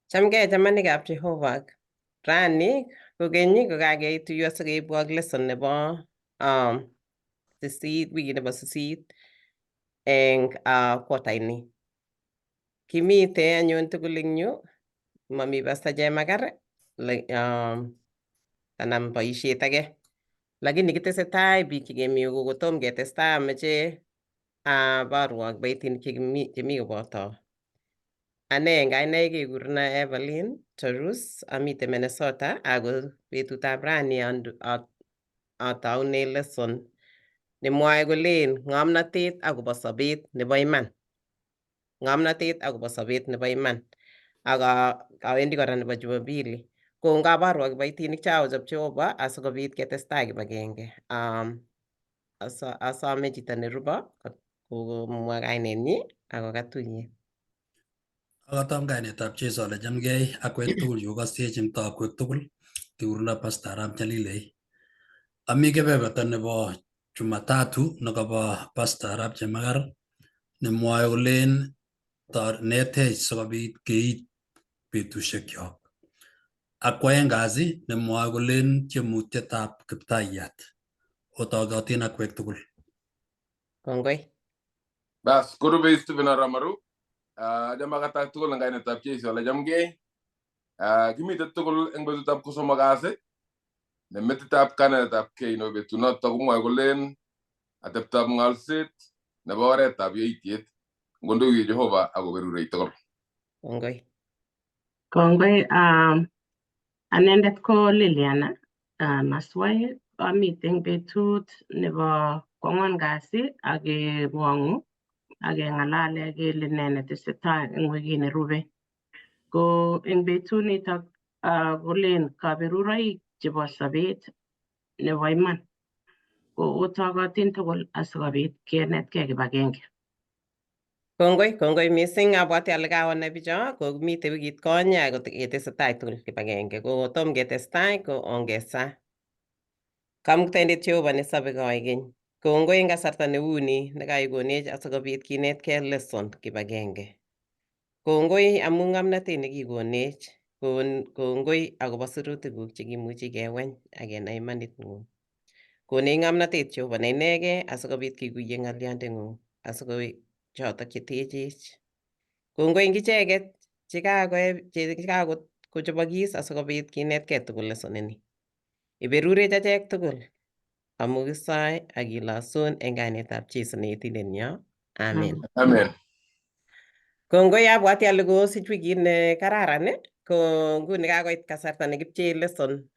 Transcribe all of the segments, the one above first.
Chamgei chamanikab Jehovah. Rani kokeny kokaketuiyo asikeibwok lesson nebo 8, wikit nebo 8 eng quarter ini. Kimite anyun tugul eng yu, mami Pastor Chemakar, kanam boisiet age. Lakini kitesetai biik chekemi yu kotom ketestai ameche aborwok kiboitinik chemi koboto. Ane eng kainaik kekurena Evelyn Torus, amite Minnesota ako betutab rani ataune lesson nemwoe kolen ng'omnotet akobo sobet nebo iman. Ng'omnotet akobo sobet nebo iman. Ak awendi kora nebo Jumapili. Ko ngaborwok kiboitinik chaochob Jehova asikobit ketestai kibagenge. Asome chito nerubo komwa kainenyi akokat tuyet. Akatam kainetab Jesu ale chamgei akwek tugul chukasech eng takwek tugul kikurena Pastor Arap Nyalilei. Ami kebeberta nebo Jumatatu nekobo Pastor Arap Chemakar nemwoe kolen netech sikobit keit betushekyok. Ak kwoeng kasi nemwoe kolen tiemutietab Kiptayat. Otokotin akwek tugul. Kongoi. Bas, korube Stephen Aramaru. Achame katak tugul eng kainetab Jesu ale chamgei. Kimite tugul eng betutab kosomok kasi ne metitab kananetab kei nebo betunoto komwoe kolen ateptab ng'olset nebo oretab yaitiet. Ngondoiwech Jehova akoberurech tugul. Kongoi. Kongoi, anendet ko Liliana Maswai, amiten betut nebo kwangwan kasi ak kebwongu ak keng'alale kele nee netesetai eng wikit nerube. Ko eng betut nitok kolen kaberuroik chebo sobet nebo iman. Ko otokotin tugul asikobit kenetkei kibagenge. Kongoi, kongoi mising. Abwati ale kaonai bicho ko mitei wikit konye ako ketesetai tugul kibagenge. Ko tom ketestai ko ongesa. Kamuktaindet Jehova nesobe koikeny. Kongoi eng kasarta neuni nekaikonech asikobit kinetkei lesson kibagenge. Kongoi amu ng'omnotet nekikonech. Kongoi akobo sirutikuk chekimuchi keweny ak kenai imanit ng'ung. Konech ng'omnotet Jehova ne inegei asikobit kikuiye ng'olyondeng'ung asikoik chotok chetechech. Kongoi eng icheket chekakochobokis asikobit kinetkei tugul lesson ini. Iberurech achek tugul amu kisoe ak kilosun eng kainetab Jesu ne Yetindenyo. Amen. Amen. Kongoi, abwati ale kosich wikit ne kararan, ko nguni kakoit kasarta nekipchee lesson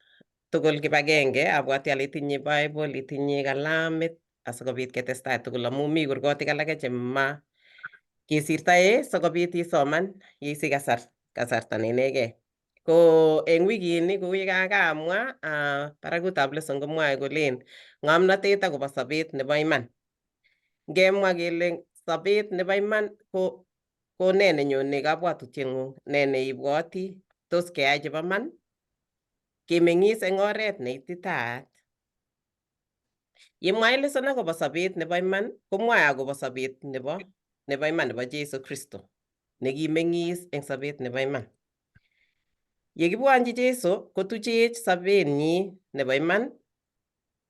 tugul kibagenge. Abwati ale itinye Bible, itinye kalamit asikobit ketestai tugul amu mi kurgotik alake chema kesirtoe sikobit isoman yeisich kasarta ne inegei. Ko eng wikini kou ye kakamwa, barakutab lesson komwae kolen ng'omnotet akobo sobet nebo iman. Ngemwa kele sobet nebo iman ko nee nenyone kabwatutieng'ung, nee neibwoti, tos keyai chebo iman, kemeng'is eng oret neititaat. Yemwae lesson akobo sobet nebo iman, komwae akobo sobet nebo iman nebo Jesu Kristo nekimeng'is eng sobet nebo iman. Yekibwonchi Jesu kotuchech sobenyi nebo iman,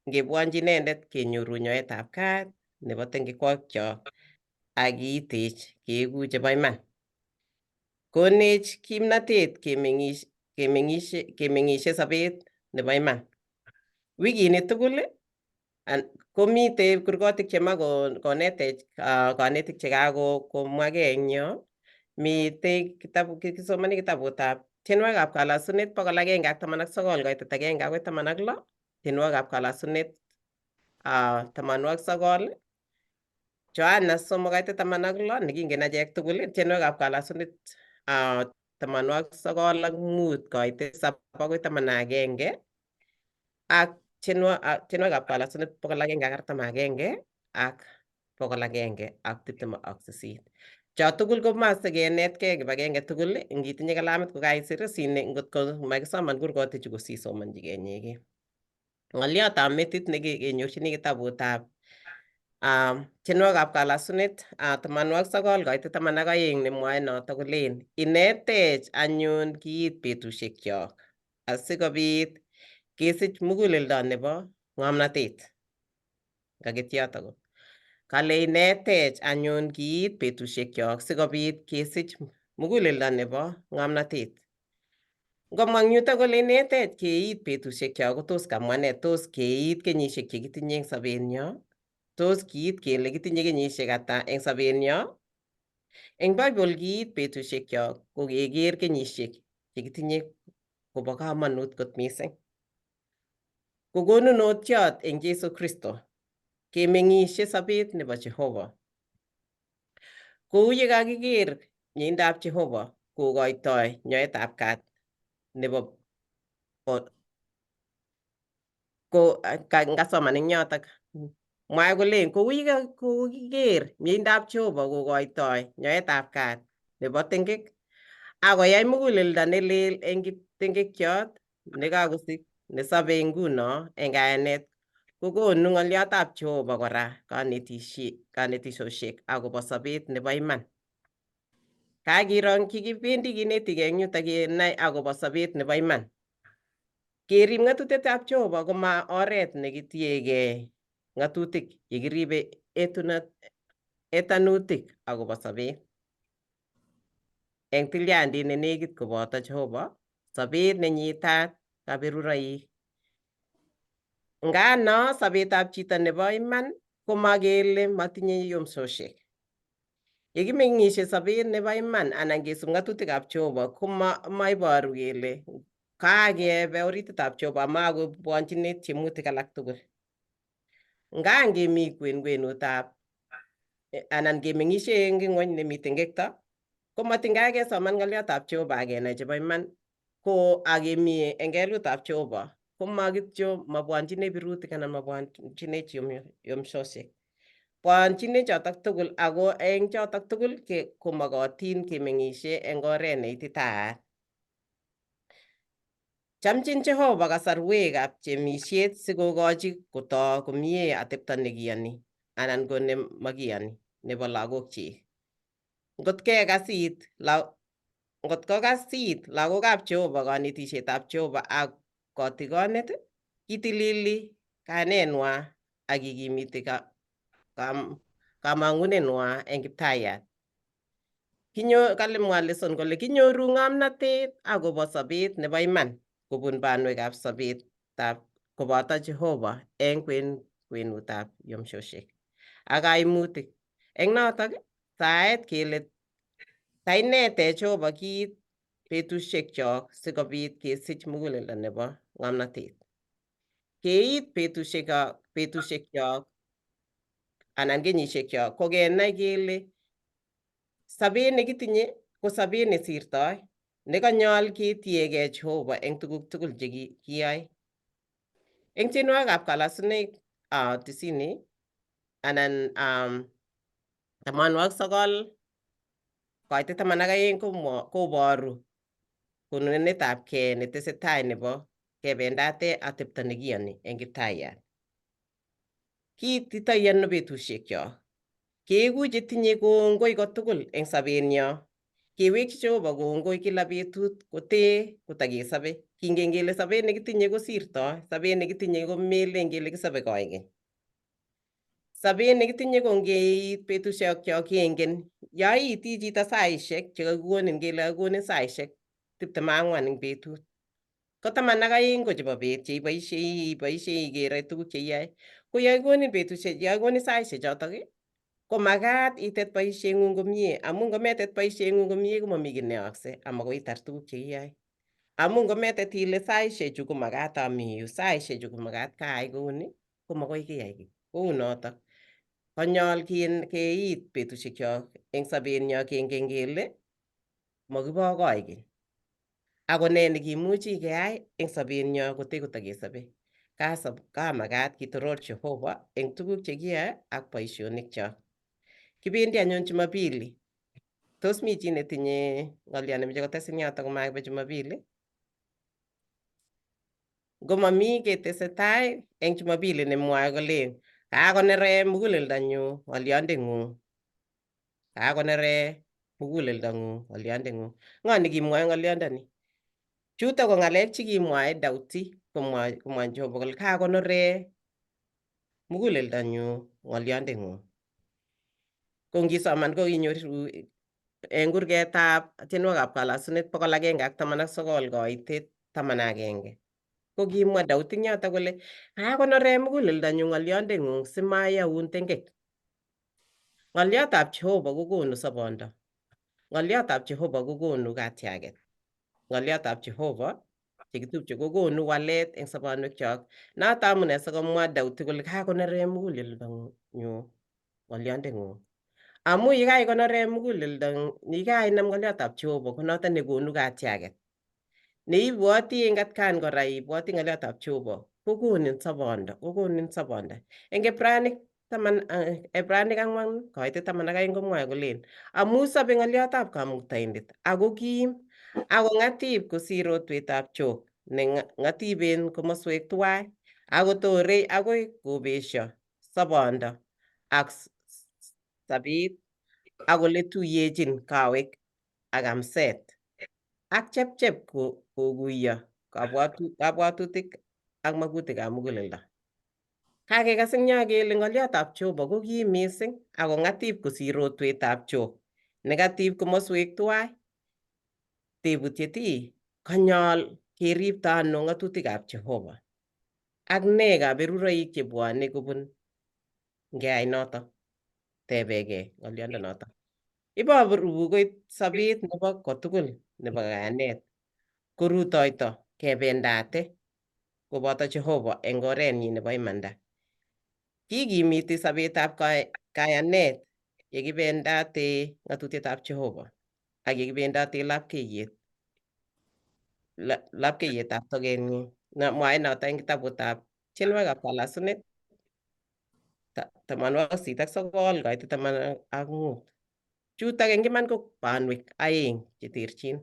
ngebwonchi inendet kenyoru nyoetab kat nebo tengekwokyok ak kiitech keeku chebo iman. Konech kimnatet kemeng'ishe sobet nebo iman. Wikini tugul komitei kurgotik chema konetech konetik chekakomwakei eng yo. Mitei kitabu, kisomoni kitabutab tienwogikab kalasunet 119 koitet 1 akoi 16, tienwogikab kalasunet 90, Johana 3 koitet 16 nekingen achek tugul, tienwogikab kalasunet 95 koitet 7 akoi 11 ak tienwogikab kalasunet 141 ak 128. Cho tugul komoche kenetkei kibagenge tugul, ngitinye kalamit kokaisir sine ngotko makisoman kurgotichu kosisomonchigei inyegei. Ng'olyotab metit nekenyorchini kitabutab Tienwokikab kalasunet 9:12 nemwoe noto kolen inetech anyun kiit betushekyok asikobit kesich muguleldo nebo ng'omnotet. Ngakit yoto ko. Kale inetech anyun kiit betushekyok sikobit kesich muguleldo nebo ng'omnotet. Ngomwa eng yutok kole inetech keit betushekyok kotos kamwa nee? Tos keit kenyishek chekitinye eng sobenyo? Tos kiit kele kitinye kenyishek ata eng sobenyo? Eng Bible kiit betushekyok ko keker kenyishek chekitinye kobo kamanut kot mising. Ko konunotiot eng Jesu Kristo kemeng'ishe sobet nebo Jehova. Kou ye kakiker mieindab Jehova kokoitoi nyoetab kat nebo ko ngasoman eng yotok mwae kolen kou ye kokiker mieindab Jehova kokoitoi nyoetab kat nebo tengek akoyai muguleldo nelel eng tengekyot nekakosik nesobei nguno eng kayanet kokonu ng'olyotab Jehova kora kanetisosiek akobo sobet nebo iman. Kakiro kikibendi kinetigei eng yutok kenai akobo sobet nebo iman. Kerib ng'atutietab Jehova koma oret nekitiegei ng'atutik yekiribe etanutik akobo sobet. Eng tilyandit ne nekit koboto Jehova, sobet nenyitat kaberuroik. Ngano sobetab chito nebo iman komakele matinye yomsosiek. Yekimeng'ishe sobet nebo iman anan kesub ng'atutikab Jehova komaiboru kele kakebe orititab Jehova amakobwonjinech tiemutik alak tugul. Nga ngemi kwenutab anan kemeng'ishe eng ng'wony nemiten ngekto komatin kakesoman ng'olyotab Jehova akenai chebo iman ko akemi eng kelutab Jehova koma kityo mabwonchinech birutik anan mabwonchinech yomsosiek. Bwonchinech chotok tugul ako eng chotok tugul komokotin kemeng'ishe eng oret neititaat. Chamchin Jehova kasarwekab temisiet sikokochi kotok komie atepto nekiyoni anan ko nemakiyoni nebo lagokchik. Ngot kokasit lagokab Jehova kanetisietab Jehova ak kotigonet, kitilili kayanenwa ak kikimiti kamang'unenwa eng Kiptayat. Kale mwa lesson kole kinyoru ng'omnotet akobo sobet nebo iman kobun banwekab sobetab koboto Jehova eng kwenutab yomsosiek ak kaimutik. Eng notok saet kele tainetech Jehova kiit betushekyok sikobit kesich muguleldo nebo ng'omnotet. Keit betushekyok anan kenyishekyok ko kenai kele sobet nekitinye ko sobet nesirtoi nekanyol ketiegei Jehova eng tuguk tugul chekiyoe. Eng tienwogikab kalasunoik 90 anan 9:12 koboru konunetabkei netesetai nebo kebendate atepto nekiyoni eng Kiptayat. Kiititoi ano betushekyok? Keeku chetinye kongoi kotugul eng sobenyo. Kewekchi Jehova kongoi kila betut kotee kotakesobe. Kingen kele sobet nekitinye kosirtoi, sobet nekitinye komelen kele kisobe koikeny. Sobet nekitinye ko ngeit betushekyok kengen yo iiti chito saishek chekakikonin kele kakikonin saishek 24 eng betut. Ko 12 ko chebo bet cheiboishei iboishei ikere tuguk cheiyoe. Ko yo kikonin betushek, yo kikonin saishek chotok ko makat itet boisieng'ung komie amu ngometet boisieng'ung komie komomi kiy neyookse amakoi itar tuguk cheiyoe. Amu ngometet ile saishechu komakat ami yu, saishechu komakat kaai kouni, komakoi kiyai kiy. Kou notok. Konyol keit betushekyok eng sobenyo kengen kele mokibo koikeny. Ako nee nekimuchi keyai eng sobenyo kote kotakesobe. Kamakat kitoror Jehova eng tuguk chekiyoe ak boisionikchok. Kibendi anyun Jumapili. Tos mi chi netinye ng'olyo nemoche kotes eng yoto komakibe Jumapili? Ngomami ketesetai eng Jumapili nemwoe kolen Kakonere muguleldonyu ng'olyondeng'ung. Kakonere muguleldong'ung ng'olyondeng'ung. Ng'o nekimwoe ng'olyondoni? Chuto ko ng'alek chekimwae Dauti komwa Jehova kole kakonore muguleldonyu ng'olyondeng'ung. Ko ngisoman ko inyoru en kurgetab tienwogikab kalasunet 119 koitet 11. Ko kimwa Daudi eng yoto kole kakonore muguleldonyu ng'olyondeng'ung simayaun tengek. Ng'olyotab Jehova kokonu sobondo. Ng'olyotab Jehova kokonu katyaget. Ng'olyotab Jehova chekitupche kokonu walet eng sobonwekchok. Noto amune sikomwa Daudi kole kakonore muguleldonyu ng'olyondeng'ung. Amu yekaikonore muguleldo, yekainam ng'olyotab Jehova ko noto nekonu katyaget. Neibwoti eng atkan kora ibwoti ng'olyotab Jehova kokonin sobondo, kokonin sobondo. Eng Ibranik taman Ibranik 4:12 komwoe kolen amu sobe ng'olyotab kamuktaindet ako kim ako ng'atib kosir rotwetab chok ne ng'atiben komoswek tuwai ako torei akoi kobesio sobondo ak sobet ak ole tuyechin kawek ak amset ak chepchep koguiyo kabwatutik ak makutikab muguleldo. Kakekas eng yo kele ng'olyotab Jehova ko kim mising ako ng'atib kosir rotwetab chok nekatib komoswek tuwai. Tebutiet ii, kanyol keripto ano ng'atutikab Jehova? Ak nee kaberuroik chebwone kobun ngeyai noto? Tebegei ng'oliondonoto. Iboru bukuit sobet nebo kotugul nebo kayanet, korutoito kebendate koboto Jehova eng orenyi nebo imanda. Kikimiti sobetab kayanet yekibendate ng'atutietab Jehova ak yekibendate lapkeiyet lapkeiyetab tokenyi. Mwae noto eng kitabutab tienwogikab kalasunet 89 koitet 15. Chutok eng iman ko banwek aeng cheterchin.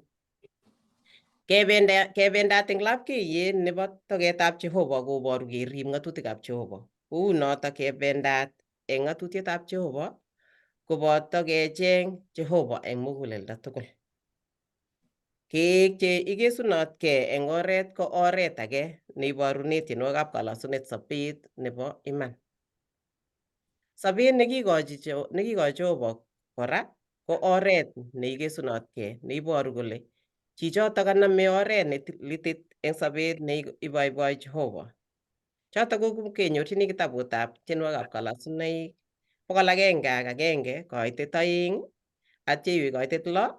Kebendat eng lapkeiyet nebo toketab Jehova koboru kerib ng'atutikab Jehova. Kou notok kebendat eng ng'atutietab Jehova koboto kecheng Jehova eng muguleldo tugul. Keek che ikesunotkei eng oret ko oret age neiborune tienwogikab kalasunet sobet nebo iman. Sobet nekikochi Jehova kora ko oret neikesunotkei neiboru kole chichoto kaname oret ne litit eng sobet neiboiboi Jehova. Choto ko kenyorchini kitabutab tienwogikab kalasunoik 101 koitet 2 atya iwe koitet 6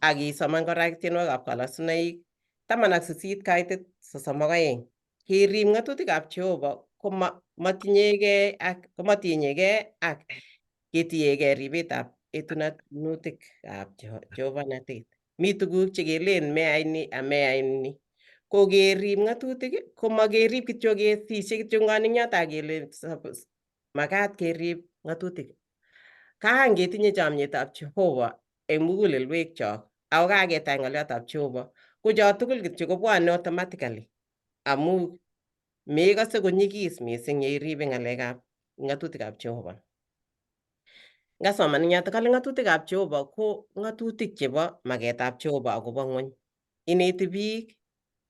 ak isoman kora tienwogikab kalasunoik 18 koitet 32. Kerib ng'atutikab Jehova ko matinyegei ak komatinyegei ak ketiegei ribetab etunonutikab Jehovahnatet. Mi tuguk chekelen meyai ni ameyai ni. Ko kerib ng'atutik ko makerib kityo kesisye kityo eng yoto ak kele makat kerib ng'atutik. Kaan ketinye chomyetab Jehova eng mugulelwekchok ako kaketach ng'olyotab Jehova ko cho tugul kityo kobwone automatically amu mekose konyigis mising yeiribe ng'alekab ng'atutikab Jehova. Ngasoman eng yoto kale ng'atutikab Jehova ko ng'atutik chebo maketab Jehova akobo ng'wony. Ineti biik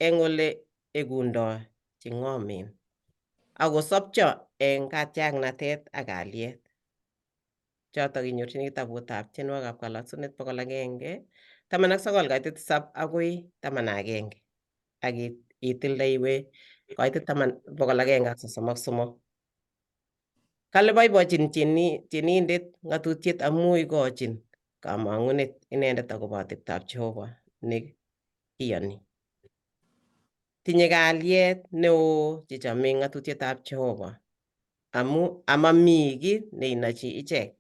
eng ole ekundoi che ng'omen akosopcho eng katiaknatet ak kalyet. Chotok inyorchini kitabutab tienwogikab kalasunet 119 koitet 7 akoi 11 ak itilde iwe koitet 133. Kale boibochin tienindet ng'atutiet amu ikochin kamang'unet inendet akobo ateptab Jehova ne kiyoni. Tinye kalyet neo chechome ng'atutietab Jehova amu amami kiy neinochi ichek.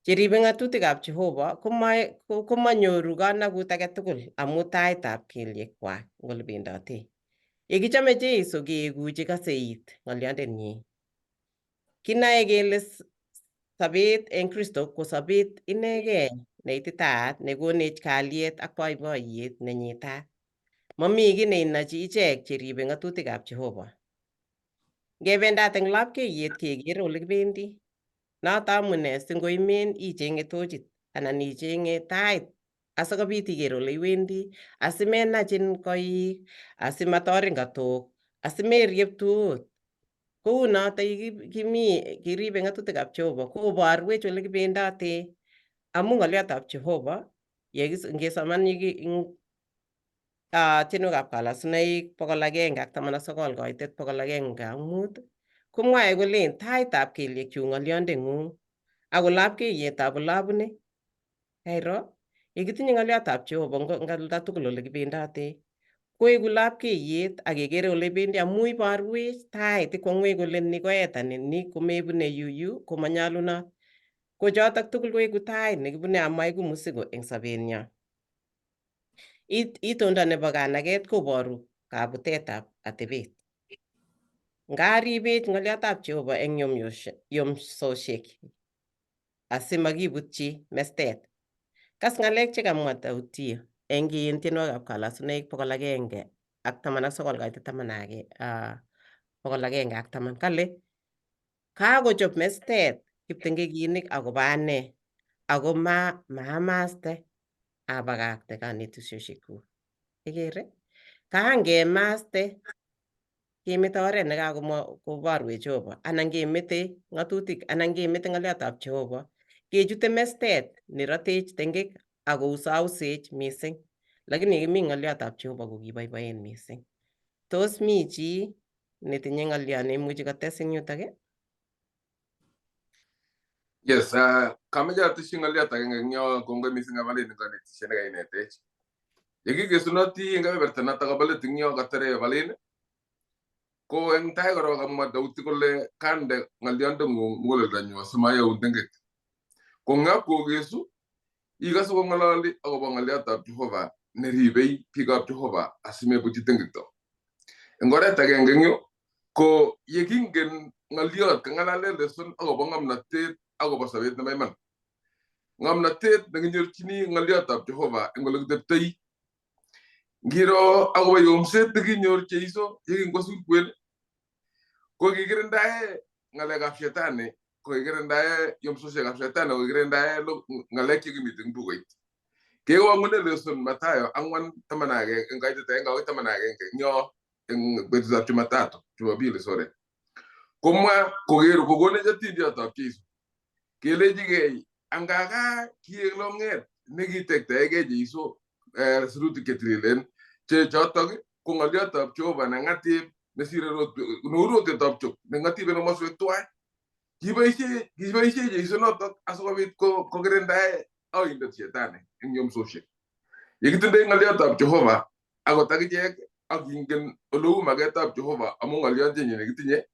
Cheribe ng'atutikab Jehova komanyoru kanakut age tugul amu taitab kelyekwak eng ole bendote. Yekichome Jesu keeku chekase it ng'olyondenyi. Kinae kele sobet eng Kristo ko sobet inegei neititaat nekonech kalyet ak boiboiyet nenyitat. Mami kiy neinochi ichek cheribe ng'atutikab Jehova. Ngebendat eng lapkeiyet kekere ole kibendi. Noto amune si ngoimen ichenge tochit anan ichenge tait asikobit iker ole iwendi, asimenachin koik, asimatorin katok, asimeriep tuot. Kou noto kimi kiribe ng'atutikab Jehova koborwech ole kibendote amu ng'oliotab Jehova ngesoman tienwokikab kalasunaik 119 koitet 105 komwae kolen taitab kelyekyuk ng'olyondeng'ung ako lapkeiyetab ole abune. Kairo, yekitinye ng'oliotab Jehova eng olda tugul ole kibendote koeku lapkeiyet ak kekere ole ibendi amu iborwech tait ikwong'wech kole ni koet ani ni komebune yu yu komanyolunot. Ko chotok tugul koeku tait nekibune amaiku musigo eng sobenyo. Itondo nebo kanaket koboru kabutetab atebet. Ngaribech ng'oliotab Jehova eng yomsosiek asimakibutyi mestet. Kas ng'alek chekamwa Daudi eng tienwokikab kalasunaik 119 koitet 110. Kale, kakochob mestet kiptengekinik akobo ane, ako maamaste abakakte kanetisosiekyuk. Ikere? Kangemaste kemete oret nekakoborwech Jehova anan kemete ng'atutik anan kemete ng'oliotab Jehova kechute mestet nerotech tengek ak kousausech mising. Lakini yekimi ng'oliotab Jehova ko kiboiboen mising. Tos mi chi netinye ng'oliot neimuchi kotes eng yutok? Yes, kameche atesyi ng'oliot agenge eng yo. Kongoi mising Evelyn eng konetisiet nekainetech. Yekikesunoti eng kebeberta notok bo let eng yo katere Evelyn, ko eng tai korok kamwa Daudi kole kande ng'oliondeng'ung muguleldonyu asimayaun tengek. Ko ngap kokesu, ikase kong'ololi akobo ng'oliotab Jehova neribei biikab Jehova asimebutyi tengekto. Eng oret agenge eng yu, ko yekingen ng'oliot kang'alale lesson akobo ng'omnotet akobo sobet nebo iman. Ng'omnotet nekinyorchini ng'oliotab Jehova eng ole kiteptoi. Ngiro akobo yomset nekinyor Jeiso yekingwo surkwen, ko kikirindae ng'alekab shetani, ko kikirindae yomsosiekab shetani, ko kikirindae ng'alek chekimiten eng bukuit. Kewang'une lesson Mathayo 4:11 eng kaitet 1 akoi 11 eng yo eng betutab Jumatatu, Jumapili sorry. Komwa koker kokonech atindiotab Jeiso. Kelechigei angaka kiek long'et nekitektaegei Jeiso sirutik chetililen che chotok ko ng'oliotab Jehova neng'atip nesire neu rotwetab chok neng'atip en komoswek tuwai. Kiboisie Jeiso notok asikobit kokirindae oindet shetani eng yomsosiek. Yekitindoi ng'oliotab Jehova akot akichek ak kingen oleu maketab Jehova amu ng'oliot nyi nekitinye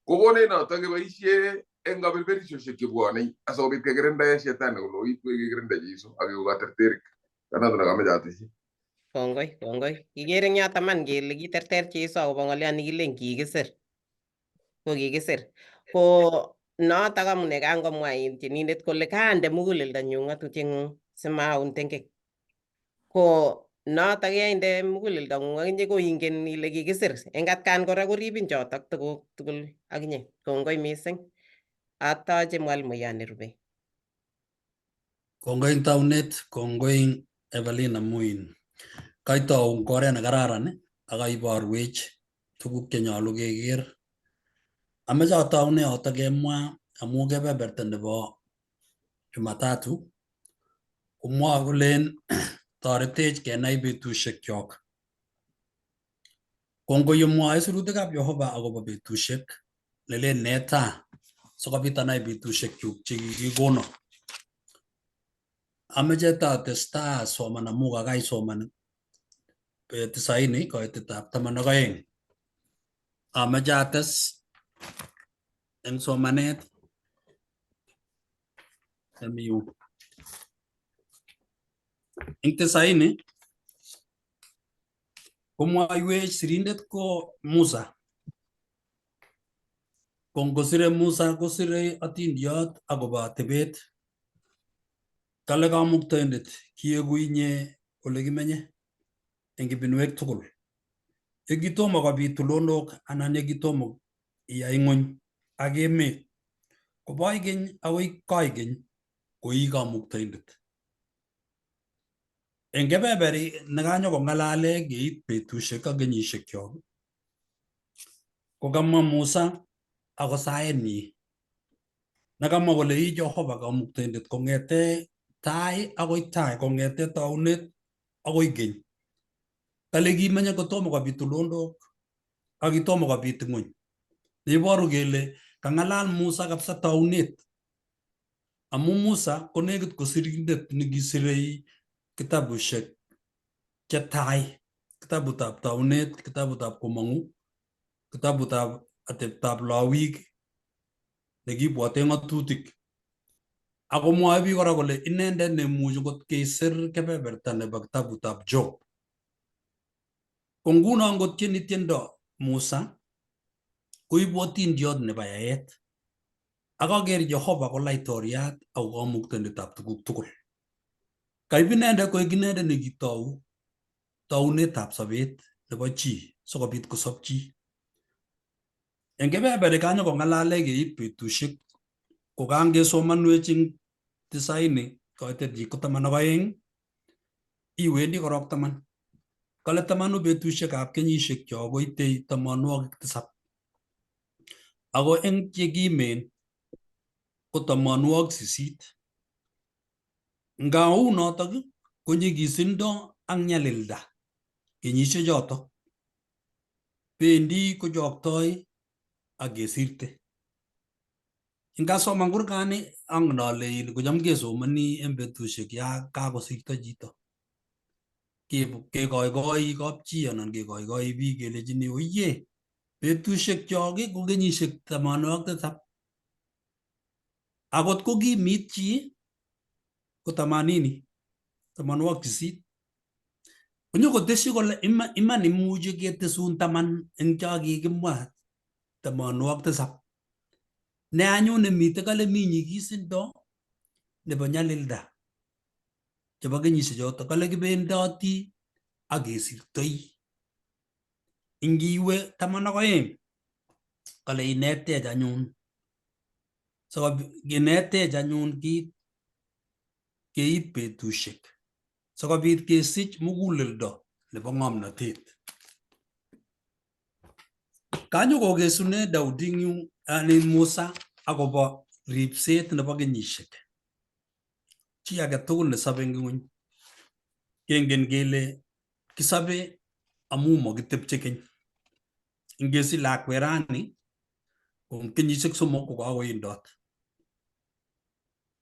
kokonech notok keboisie eng kaberberisiosiek chebwonei asikobit kekirindae shetani koloit koi kikirinda Jeiso ak keku katerterik. Kanoto nekameche atesyi. Kongoi, kongoi. Kikere eng yoto man kele kiterter Jeiso akobo ng'oliot nekilen kikisir. Ko kikisir. Ko notok amune kangomwa tienindet kole kande muguleldonyu ng'atutieng'ung simaun tengek. Ko notok yeinde muguleldong'ung akinye ko ingen ile kikisir. Eng atkan kora koribin chotok tuguk tugul akinye. Kongoi mising. Atoche mwalimuyat nerube. Kongoi eng taunet, kongoi Evelyn amu kaitou eng oret nekararan ak kaiborwech tuguk chenyolu keker. Ameche ataune yoto kemwa amu kebeberta nebo Jumatatu komwoe kolen toretech kenai betushekyok. Kongoi yemwoe sirutikab Jehova akobo betushek lelen neta sikobit anai betushekyuk chekikikono. Ameche tatesta asoman amu kakaisoman tisaini koitetab 12. Ameche ates eng somanet nemi yu. Eng tisaini komwoiwech sirindet ko Musa. Ko ngosire Musa kosire atindiot akobo atebet. Kale Kamuktaindet, kieku inye ole kimenye eng ibinwek tugul. Ye kitomo kobit tulonok anan ye kitomo Iyai ng'ony ak emet koboi keny akoi koikeny ko ii Kamuktaindet. Eng kebeberi nekanyokong'alale keit betusiek ak kenyisiekyok ko kamwa Musa ako saetnyi nekamwa kole ii Jehova Kamuktaindet kong'ete tai akoi tai kong'ete taunet akoi keny. Kale kimenye kotomo kobit tulondok ak kitomo kobit ng'ony. Neiboru kele kang'alal Musa kabisa taunet amu Musa konekit ko sirindet nekisirei kitabushek chetai, kitabutab taunet, kitabutab komong'u, kitabutab ateptab lawik nekibwote ng'atutik. Ako mwoe biik kora kole inendet neimuchi kot kesir kebeberta nebo kitabutab Job. Ko nguno ngotieni tiendo Musa koibu otindiot nebo yaet ak aker Jehova ko laitoriat ako kamuktaindetab tuguk tugul. Kaib inendet koik inendet nekitou tounetab sobet nebo chi sikobit kosob chi. Eng kebeberi kanyokong'alale keit betusiek kokangesomanwech eng tisaini koitet ko 12 iwendi korok 10. Kale 10 betusiekab kenyisiekchok koitei 70. Ako eng chekimen ko 80. Nga unotok ko nyigisindo ak nyalilda kenyisiechoto. Bendi kochoktoi ak kesirte. Ngasoman kurgani angen ale in kocham kesomoni en betusiek ya kakosirto chito. Kekoikoi kapchi anan kekoikoi biik kelechini oiye betusiek chok ko kenyisiek 87. Akot ko kimit chi ko 80, 80. Konyokotesyi kole iman imuchi ketesun 10 eng cho kikimwa 77. Ne anyun nemite kale mi nyigisindo nebo nyalilda chebo kenyisiek choto kale kibendoti ak kesirtoi. Ingiwe 12 kale inetech anyun so inetech anyun kit keit betusiek sikobit kesich muguleldo nebo ng'omnotet. Kanyokokesune Daudi eng yu anin Musa akobo ripset nebo kenyisiek. Chi age tugul nesobe eng ng'ony kengen kele kisobe amu mokitepche keny. Ngesich lakwet rani ko kenyisiek 3 ko kakoendot.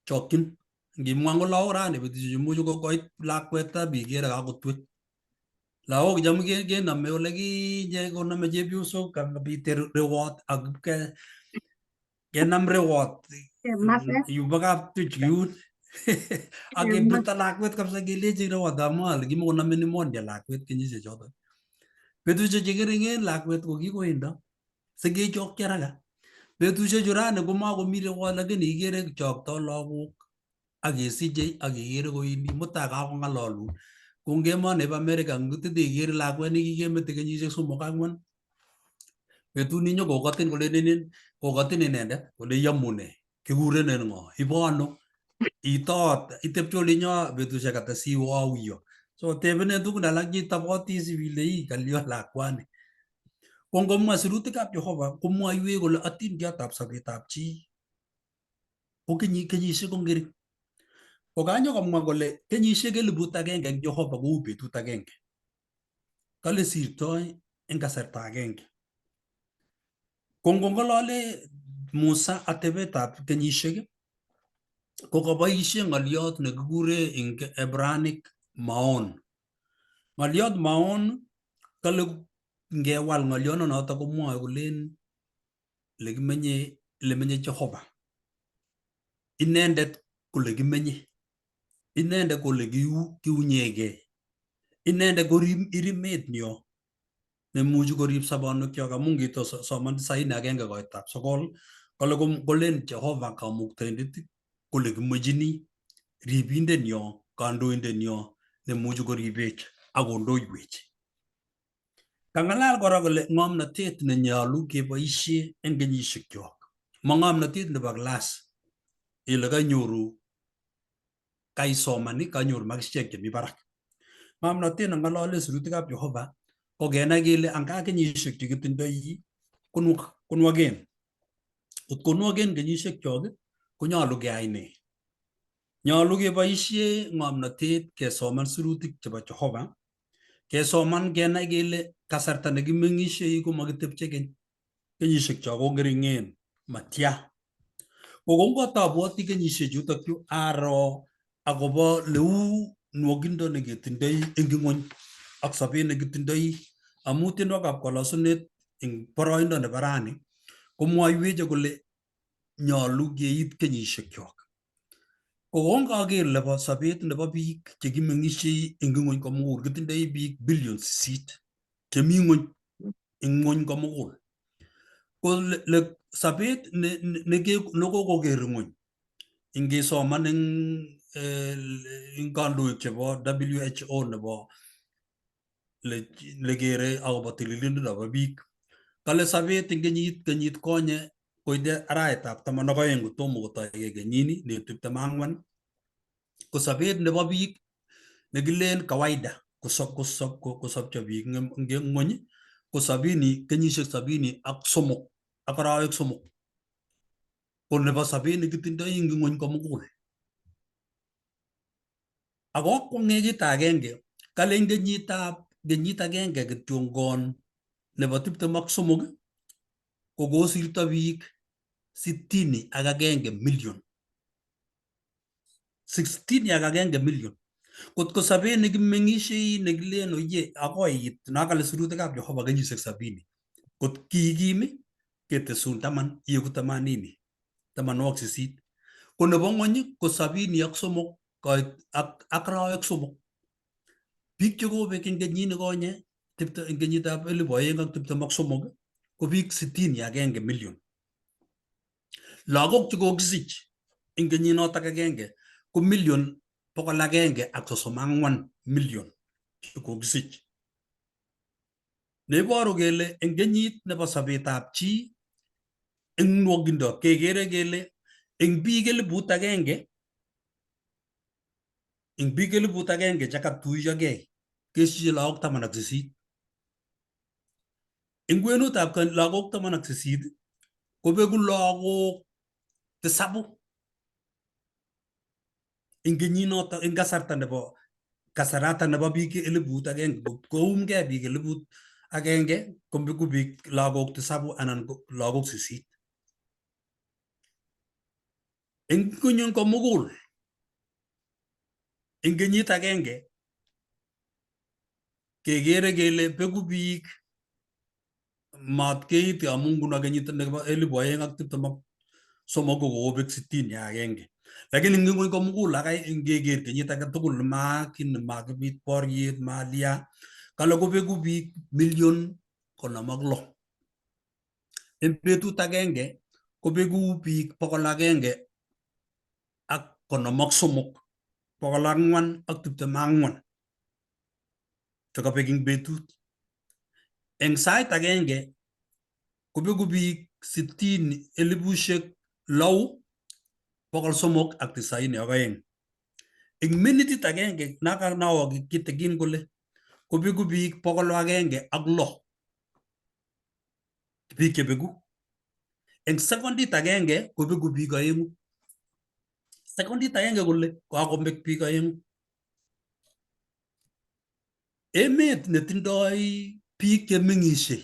Chokchin. Ngimwa ngo lagok rani betusiechu imuchi koit lakwet ab ikere kakotwek. Lagok cham kenome ole kinye konome chepyosok akobit rewot ak kenam rewot yubo kaptuch yun ak kebirto lakwet kabisa kelechi rewot amwa ale kimakonome pneumonia lakwet kenyisiek choton. Betusiek cheng'eringen lakwet ko kikoendo sikechokyi haraka. Betusiechu rani komakomi rewot lakini ikere chokto lagok ak kesiche ak ikere kowendi mutai kakong'ololun. Ko eng emoni bo America ikere lakwet nekikemete kenyisiek 3 4 betut ninyokokotin kolenin kokotin inendet kole iyomune kikurenen ng'o ibo ano itoot itepche olinyo betusiek ata siwe auyo so tebenen tugun alak cheitoboti siwile ii kalyo lakwani. Ko ngomwa sirutikab Jehova komwoiwech kole atindiotab sobetab chi ko kenyisiek ko ngering. Ko kanyokomwa kole kenyisiek 1000 eng Jehova kou betut agenge. Kale sirtoi eng kasarta agenge. Ko ngong'olole Musa atebetab kenyisiek ko kaboisie ng'oliot nekikure eng Hebraic maon. Ng'oliot maon kale ngewal ng'olionoto komwoe kolen lekimenye lemenye Jehova. Inendet kole kimenye. Inendet kole kiunyegei. Inendet ko irimet nyo nemuchi korib sobonwekyok amu ngito soman 91 koitab 9 kole kolen Jehova kamuktaindet kole kimwechini ribindet nyo kandoindet nyo nemuchi koribech ak kondoiwech. Kang'alal kora kole ng'omnotet nenyolu keboisie eng kenyishekyok, ma ng'omnotet nebo class ile kainyoru kaisoman kanyoru makisiek chemi barak. Ng'omnotet neng'olole sirutikab Jehova ko kenai kele anga kenyisiek chekitindoi konwoken. Kot konwoken kenyisiek chok konyolu keyai nee? Nyolu keboisie ng'omnotet kesoman sirutik chebo Jehova, kesoman kenai kele kasarta nekimeng'isiei komakitepche keny. Kenyisiek chok ko ng'ering'en matya. Ko kongotabwoti kenyisiek chutok chu aro akobo leu nwokindo neketindoi eng ing'wony ak sobet nekitindoi amu tienwogikab kolosunet eng boroindo nebo rani komwoiwech kole nyolu keit kenyisiekyok. Ko kongaker lebo sobet nebo biik chekimeng'isiei eng ing'wony komugul kitindoi biik billion 8 chemi ng'wony eng ng'wony komugul. Ko le sobet nekokoker ng'wony ingesoman eng kandoik chebo WHO nebo lekere akobo tililindo nebo biik kale sobet eng kenyit konye koite arawetab 12 kotomo kotoige kenyini ne 24 ko sobet nebo biik nekilen kawaida kosopcho biik eng ng'wony ko sabini kenyisiek 73 ak arawek 3 ko nebo sobet nekitindoi eng ng'wony komugul. Ako akwong'e kit agenge, kale eng kenyit agenge kityongon nebo 23 ko kosirto biik 61 million. 61 million. Kot ko sobet nekimeng'isiei nekilen oye akoi iit nakale sirutikab Jehova kenyisiek 70. Kot kiikim ketesun 10 ieku 80, 80. Ko nebo ng'wony ko 73 ak arawek 3. Biik chekobek eng kenyit nekonye eng kenyitab 2023 ko biik 61 million. Lagok chekokisich eng kenyinotok agenge ko million 134 million chekokisich. Neiboru kele eng kenyit nebo sobetab chi eng nwokindo kekere kele eng biik 1000 eng biik 1000 chekatuiyogei kesiche lagok 18. Eng kwenutab lagok 18 kobeku lagok 7 eng kenyinoto eng kasarta nebo kasarata nebo biik 1000 koumgei biik 1000 kobeku biik lagok 7 anan lagok 8. Eng ng'wony komugul eng kenyit agenge kekere kele beku biik matkeit amu nguno kenyit nebo 2023 ko kokobek 61. Lakini eng ng'wony komugul akai ngeker kenyit age tugul makin makibit boriet malia kale kobeku biik million 56. Eng betut agenge kobeku biik 153, 424 chekabek eng betut. Eng sait agenge kobeku biik 6,392. Eng minitit agenge nawo kitikin kole kobeku biik 106 biik chebeku. Eng sekondit agenge kobeku biik 2. Sekondit agenge kole kakobek biik 2. Emet netindoi biik chemeng'ishe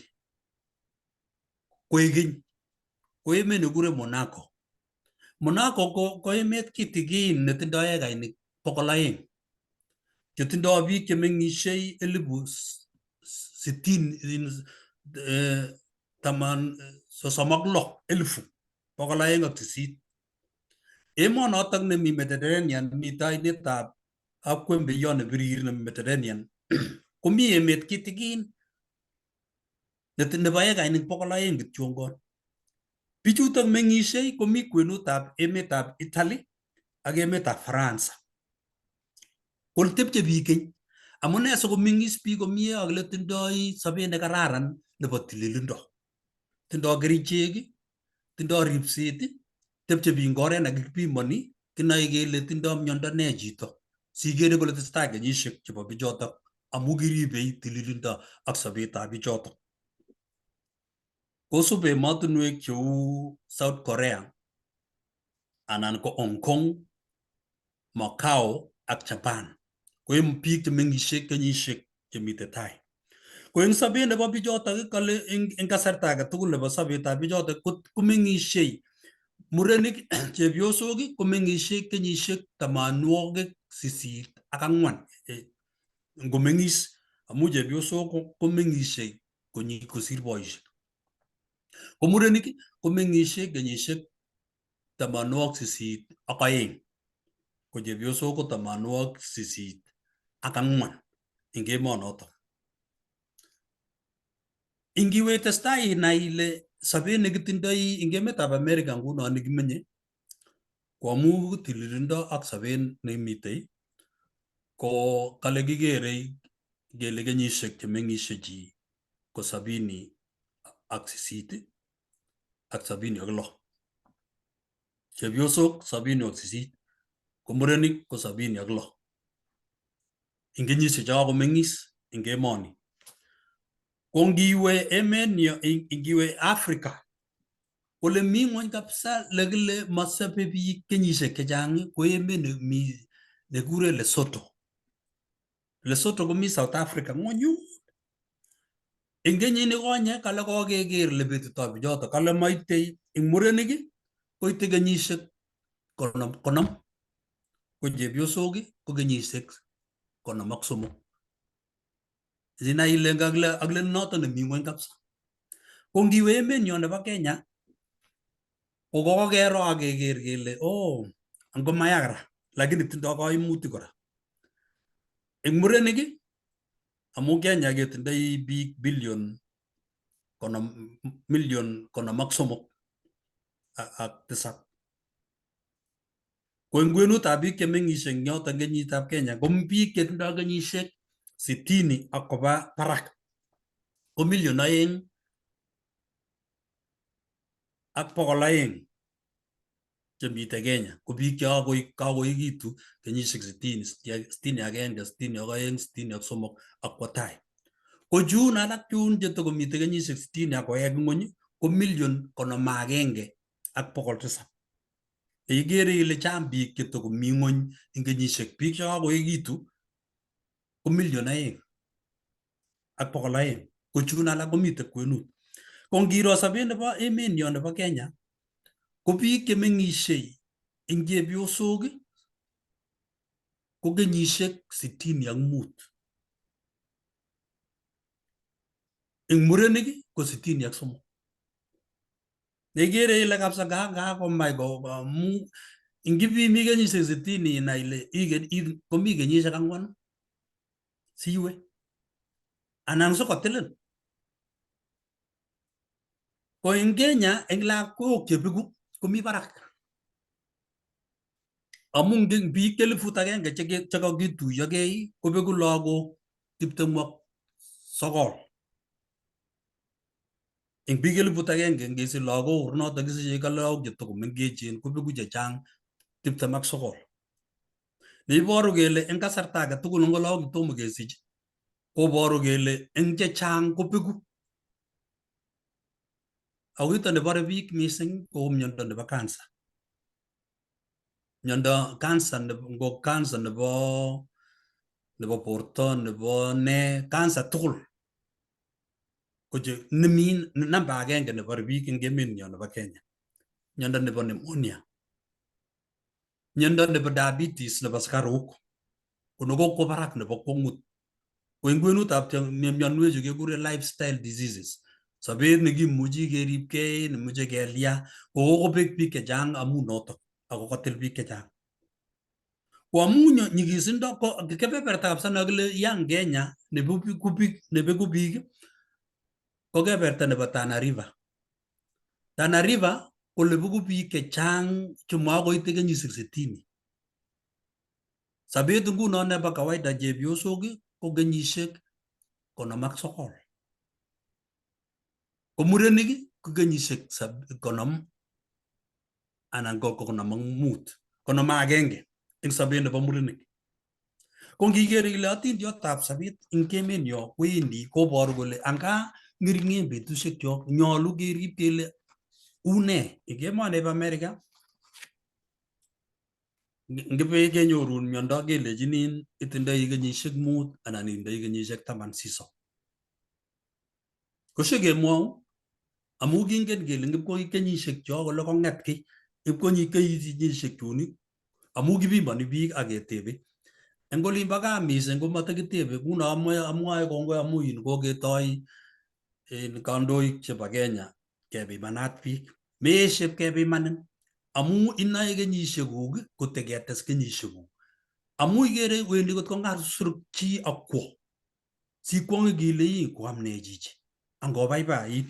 koek keny ko emet nekikure Monaco. Monaco ko emet kitikin netindoi ekainik 200 chetindoi biik chemeng'ishei 666,208. Emonotok nemi Mediterranean mitei ainetab Akwembeyon nebirir nemi Mediterranean komi emet kitikin nebo ekainik 200 kityongon. Bichutok meng'ishei komi kwenutab emetab Italy ak emetab Faransa. Kole tepche biik keny Amune sikomeng'is biik komie akile tindoi sobet nekararan nebo tililindo. Tindoi kerichek, tindoi ripset, tepche biik eng oret nekikipimoni, kinoe kele tindoi miondo nee chito. Sikere kole tesetai kenyisiek chebo bichotok amu kiribei tililindo ak sobetab bichotok. Kosub emotinwek cheu South Korea anan ko Hong Kong, Macau ak Japan ko en biik chemeng'isie kenyisiek chemiten tai. Ko eng sobet nebo bichotok kale eng kasarta age tugul nebo sobetab bichotok komeng'isie murenik chepyosok komeng'isie kenyisiek 84 ngomeng'is amu chepyosok komeng'isie kosir boisiek. Ko murenik komeng'isie kenyisiek 82 ko chepyosok ko 84 eng emonotok. Ingiwe testai inai ile sobet nekitindoi eng emetab America nguno nekimenye ko amu tililindo ak sobet nemitei ko kale kikerei kele kenyisiek chemeng'isie chi ko 78 ak 76. Chepyosok 78 ko murenik ko 76 eng kenyisiek che kakomeng'is eng emoni. Ko ngiwe emet ngiwe Africa ole mi ng'wony kabisa lekile masobe biik kenyisiek chechang ko emet nemi nekikure Lesotho. Lesotho komi South Africa ng'wony yun. Eng kenyit nikonye kale kokeker le betutoi bichoto kale maite eng murenik koite kenyisiek 50 ko chepyosok ko kenyisiek 53. Sinai ile akile akile noto nemi ng'wony kabisa. Ko ngiwe emenyo nebo Kenya ko kokero ak keker kele oh angomaya kora lakini tindoi kaimutik kora. Eng murenik amu Kenya ketindoi biik billion 50 million 53 ak 7. Ko eng kwenutab biik chemeng'isie eng yoton kenyitab Kenya ko biik chetindoi kenyisiek 60 ak koba barak ko 2,200,000 chemiten Kenya ko biik che kakoekitu kenyisiek 60, 61, 62, 63 ak kwo tai. Ko chun alak chun chetokomiten kenyisiek 60 ak kowek ng'wony ko 51,700,000. Ikere ile chang biik chetokomi ng'wony eng kenyisiek, biik chekakoekitu ko 2,200,000 ko chun alak komiten kwenut. Ko ngiro sobet nebo emenyo nebo Kenya ko biik chemeng'isie eng chepyosok ko kenyisiek 65. Eng murenik ko 63. Nekere ile kabisa kakomach amu ingipimi kenyisiek 60 inai ile komi kenyisiek ang'wanu siwe anan sikotilin. Ko eng Kenya eng lagok chebeku komi barak. Amu biik 1,000 chekakituiyokei kobeku lagok 29. Eng biik 1,000 ngesich lagok notok kisiche ka lagok chetokomengechen kobeku chechang 29. Neiboru kele eng kasarta age tugul ngo lagok chetomo kesich koboru kele eng chechang kobeku. Ako kito nebore biik mising ko miondo nebo cancer. Miondo cancer ngo cancer nebo borto nebo ne cancer tugul ko che nemi namba agenge nebore biik eng emenyo nebo Kenya. Miondo nebo pneumonia. Miondo nebo diabetes nebo sukaruk ko nekokwo barak nebo kwongut. Ko eng kwenutab mionwechu kekure lifestyle diseases. Sobet nekimuchi keribkei, nemuche kelya, ko kokobek biik chechang amu notok ako kotil biik chechang. Ko amu nyikisindo ko kebeberta kabisa nekile young Kenya nebeku biik ko kebeberta nebo Tana River. Tana River ko lebeku biik chechang chemakoite kenyisiek 60. Sobet nguno nebo kawaida chepyosok ko kenyisiek 59. Ko murenik ko kenyisiek 50 anan ko 55, 51 eng sobet nebo murenik. Ko ngiker ile atindiotab sobet eng emenyo kowendi koboru kole anga ng'ering'en betusiek chok, nyolu kerib kele une eng emoni bo America. Ngibe kenyorun miondo kelechinin itindoi kenyisiek 5 anan itindoi kenyisiek 10 sisop. Koshikemwou amu kingen kele ngipkoi kenyisiek cho kole kong'et kiy ipkonyi kenyisiek chun amu kipimoni biik ak ketebe. Eng olimbo gaa mising komatakitebe nguno amwoe kongoi amu in koketoi in kandoik chebo Kenya kepimanat biik. Meeshe kepimanin amu inoe kenyisiekuk koteketes kenyisiekuk. Amu ikere wendi kot kongasuruk chi akwo sikwonge kele ii koam nee chichi angobaibait.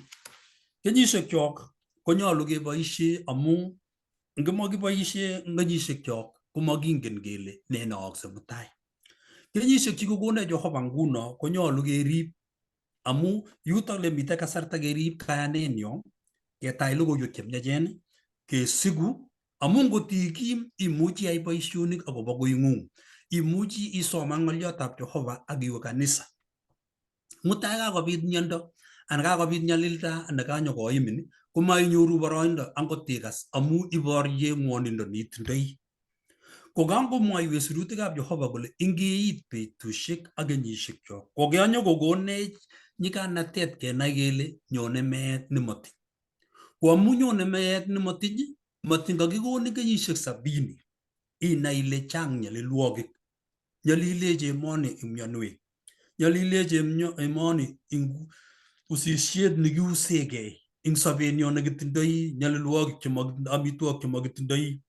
Kenyisiek chok konyolu keboisie amu ngimokiboisie kenyisiek chok komokingen kele nee neookse mutai. Kenyisiek chekikokonech Jehova nguno konyolu kerib amu yutok lemite kasarta kerib kayanenyo ketach logoiwek chemiachen kesiku amu ngot ikim imuchi iyai boisionik akobo koing'ung. Imuchi isoman ng'olyotab Jehova ak iwe kanisa. Mutai kakobit miondo anan kakobit nyalilda anan kanyokoimin komainyoru boroindo angot ikas amu iborye ng'wonindo neitindoi. Ko kangomwoiwech sirutikab Jehova kole ingiit betusiek ak kenyisiekchok ko kanyokokonech nyiganatet kenai kele nyone meet nemotiny. Ko amu nyone meet nemotiny, matiny kakikonin kenyisiek 70 inai ile chang nyalilwogik. Nyalilech emoni eng mionwek, nyalilech emoni eng usisiet nekiusekei eng sobenyo nekitindoi nyalilwogik amitwogik chemakitindoi,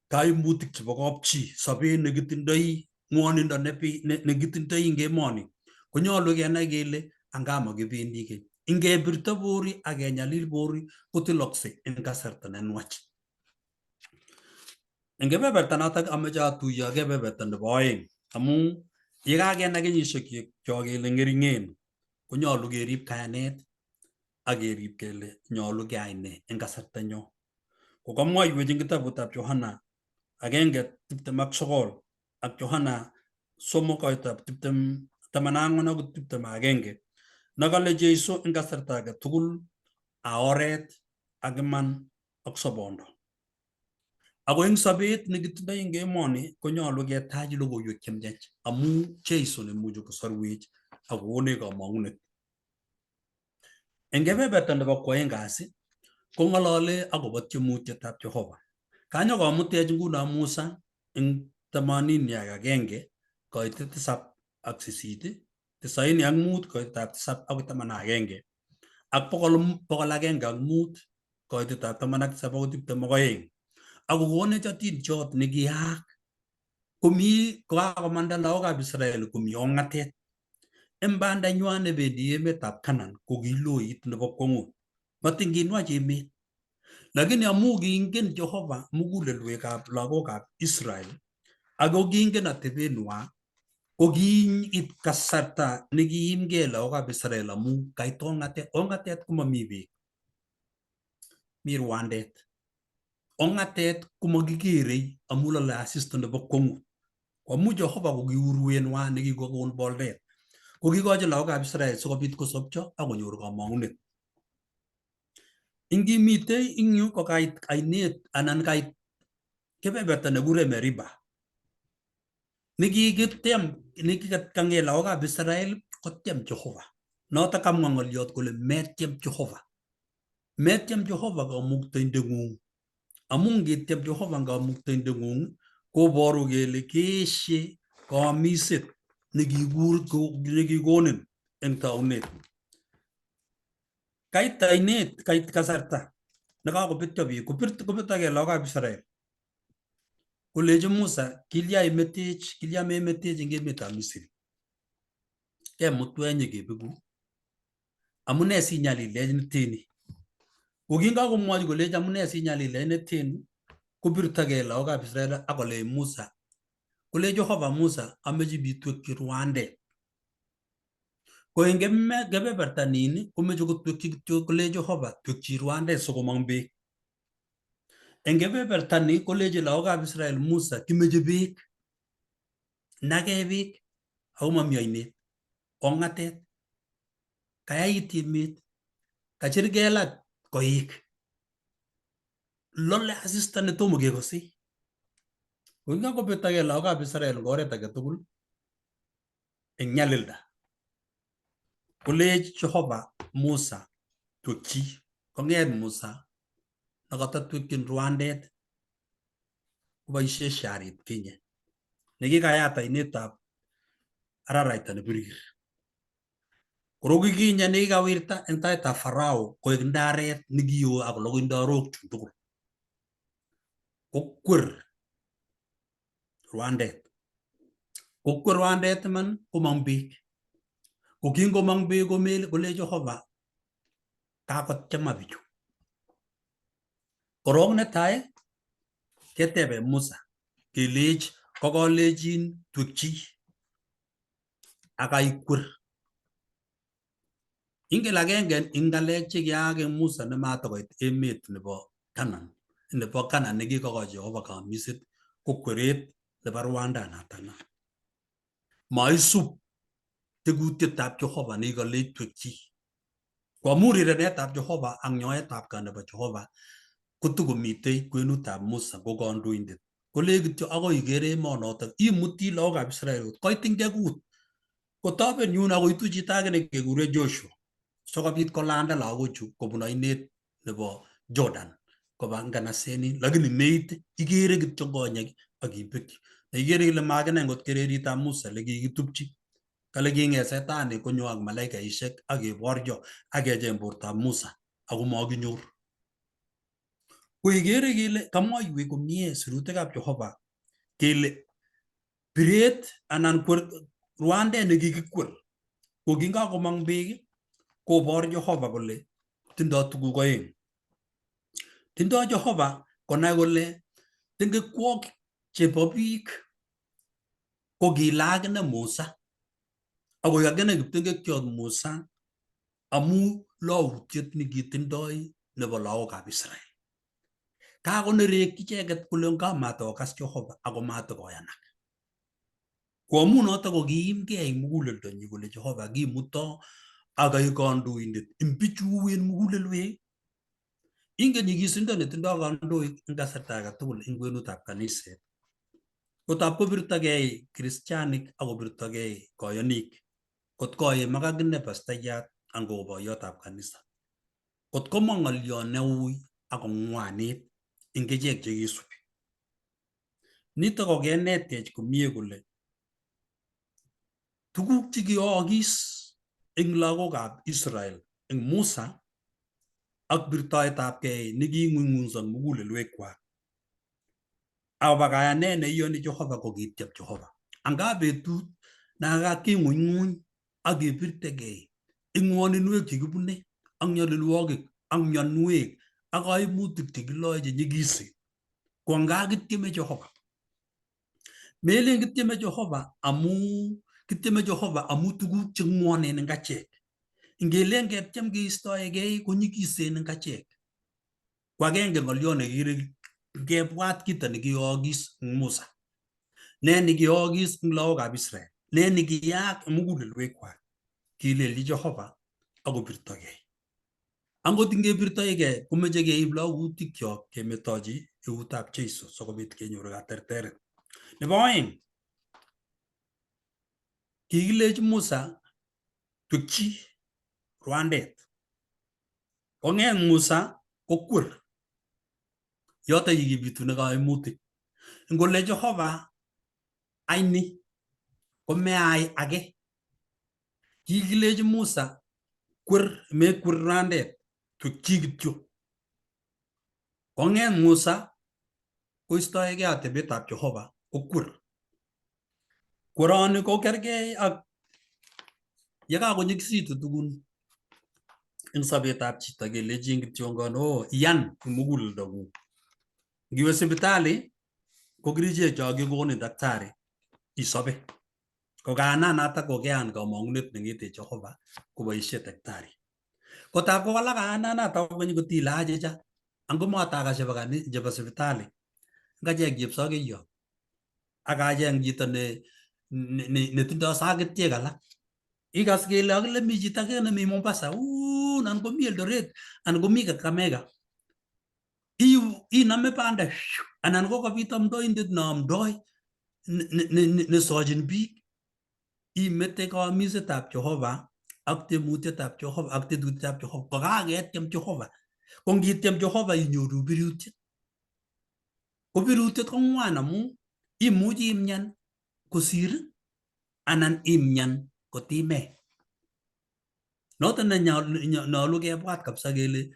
kaimutik chebo kapchi, sobet nekitindoi, ng'wonindo nekitindoi eng emoni. Konyolu kenai kele anga makibendi keny. Ingebirto bori ak kenyalil bori kotilokse eng kasarta nenwach. Eng kebeberta notok ameche atuiyo kebeberta nebo oeng amu yekakenai kenyisiek chok kele ng'ering'en konyolu kerib kayanet ak kerib kele nyolu keyai nee eng kasarta nyo. Ko kamwoiwech eng kitabutab Johana 1:29 ak Johana 3:20 14 akoi 21 nekale Jesu eng kasarta age tugul a oret ak iman ak sobondo. Ako eng sobet nekitindoi eng emoni konyolu ketach logoiwek chemiach amu Jesu nemuchi kosorwech ak kokonech kamong'unet. Eng kebeberta nebo kwoeng kasi kong'olole akobo tiemutietab Jehova. Kanyokomutech nguno Musa eng 81 koitet 7 ak 8, 95 koitetab 7 akoi 11 ak 105 koitetab 17 akoi 22 ak kokonech atindiot nekiyaak komi kokakomanda lagokab Israel komi ong'atet. Eng bandanywa nebendi emetab Canaan ko kiloit nebo kwong'ut. Matin kinwach emet. Lakini amu kiingen Jehova mugulelwekab lagokab Israel ako kiingen atebenwa ko kiit kasarta nekiimgei lagokab Israel amu kait ong'atet. Ong'atet komami beek, mi rwandet. Ong'atet komakikerei amu lole asista nebo kwong'ut. Ko amu Jehova ko ki urwenwa nekikokon boldet ko kikochi lagokab Israel sikobit kosopcho ak konyor kamong'unet. Ingimitei ing yu ko kait ainet anan kait kebeberta nekure Meriba nekikityem nekikang'et lagokab Israel kotyem Jehova. Notok kamwa ng'oliot kole metyem Jehova. Metyem Jehova kamuktaindeng'ung. Amu ngityem Jehova kamuktaindeng'ung koboru kele keeshe kaamiset nekikur nekikonin eng taunet. Kait ainet, kait kasarta nekakobetyo biik, kopetokei lagokab Israel. Kolechi Musa, kilya imetech, kilya memetech eng emetab Misri. Kemutwech nyikebeku. Amune sinyalilech neteni. Ko kingakomwochi kolech amune sinyalilech neteni, kopirtokei lagokab Israel ak kolech Musa, kolech Jehova Musa, ameche bitwekchi rwandet. Ko eng kebeberta nin komeche kotwekchi kityo kole Jehova twekchi rwandet sikomong beek. Eng kebeberta ni kolechi lagokab Israel Musa kimeche beek. Nagee beek ako mami ainet. Kong'atet. Kayait emet. Kachir kelak koik. Lole asista netomo kekosei. Ko kikakobetokei lagokab Israel eng oret age tugul eng nyalilda. Kolech Jehova Musa twekchi. Kong'et Musa nekatatwekchin rwandet koboisie sharit kinye nekikayat ainetab araraita nebirir. Koroki kinye nekikawirta eng taitab Farao koek ndaret nekio akolokoi ndarok chun tugul. Kokwer rwandet. Kokwer rwandet iman komong beek. Ko kingomong beek komel kole Jehova kakotyema bichu. Korok netai ketebe Musa kelech kokolechin twekchi ak aikwer. Ingen agenge eng ngalek chekiyaak eng Musa nematakoit emet nebo Canaan nebo Canaan nekikokochi Jehova kamiset ko kweret nebo rwandanatana. Maisub tekutietab Jehova nekikalech twekchi. Ko amu rirenetab Jehova ak nyoetab kat nebo Jehova kotokomitei kwenutab Musa ko kandoindet. Kolech kityo akoi ikere emonotok imuti lagokab Israel koit eng chekut kotoben yun akoitu chito age nekekure Joshua sikobit kolanda lagochu kobun ainet nebo Jordan koba nganasenin lakini meit ikere kityo konyek ak ibekyi. Ikere ile makine ngot kereritab Musa lekikitupchi kale king'et setani konyo ak malaikaishek ak keboryo ak kecheng bortab Musa ako makinyor. Ko ikere kele kamwoiwech komie sirutikab Jehova kele biret anan rwandet nekikikwer ko kingakomong beek kobor Jehova kole tindoi tuguk oeng. Tindoi Jehova konai kole tengekwok chebo biik ko kila akine Musa akoik akine kiptengekyot Musa amu loutiet nekitindoi nebo lagokab Israel. Kakonerek icheket kole ngamatokas Jehova ako matokoyanak. Ko amu noto ko kiimgei eng muguleldonyi kole Jehova kimuto akaik kandoindet eng bichu uen mugulelwek. Ingen nyigisindo netindoi kandoik eng kasarta age tugul eng kwenutab kaniset. Kotab kobirtogei kristianik ak kobirtogei koyonik kot koimak akine pastayat anan ko boiyotab kanisa. Kot komong ng'olyo neui ak kong'wanit eng ichek chekisubi. Nitok ko kenetech komie kole tuguk chekiyookis eng lagokab Israel eng Musa ak birtoetabkei neking'ung'unso mugulelwekwak akobo kayanet neiyoni Jehova ko kityep Jehova. Anga betut nakaking'unyng'uny ak kebirtegei eng ng'woninwek chekibune ak nyalilwogik ak mionwek ak kaimutik chekiloe chenyigisen ko anga kityeme Jehova. Melen kityeme Jehova amu kityeme Jehova amu tuguk che ng'wonen eng achek. Ngelen ketyem keistoegei konyigisen eng achek. Ko agenge ng'olyo nekikere ngebwat kito nekiyookis eng Musa. Ne nekiyookis eng lagokab Israel. Ne nekiyaak eng mugulelwekwak. Kilelchi Jehova akobirtogei. Angot ngebirtoigei komeche keib lagutikchok kemetochi eutab Jeiso sikobit kenyor katerteret. Nebo oeng, kikilechi Musa twekchi rwandet. Kong'et Musa kokwer. Yoto yekibitune kaimutik. Ngole Jehova aini komeai age. Kikilechi Musa kwer mekwer rwandet twekchi kityo. Kong'et Musa koistoegei atebetab Jehova kokwer. Kweroni ko kergei ak yekakonyikisitu tugun eng sobetab chito kelechin kityongon oh iyan eng muguleldongung. Ngiwe sipitali ko kerichek cho kikonin daktari isobe. Ko kayananatak ko keyan kamang'unet neng'ete Jehova koboisie daktari. Kotab kowalak kayananatak kokeny kotile achicha angomatakas chebo chebo sipitali ngacheng chepsokeyot ak acheng chito ne netindoi sakitiek alak. Ikas kele akile mi chito ake nemi Mombasa uun anan komi Eldoret anan komi Kakamega. Iname banda anan ko kabit amdoindet neamdoi nesochin biik imete kamisetab Jehova ak tiemutietab Jehova ak tetutietab Jehova. Kokaketiem Jehova. Ko ngitiem Jehova inyoru birutiet. Ko birutiet ko ng'wan amu imuchi imyan kosir anan imyan kotimee. Noton nenyolu kebwat kabisa kele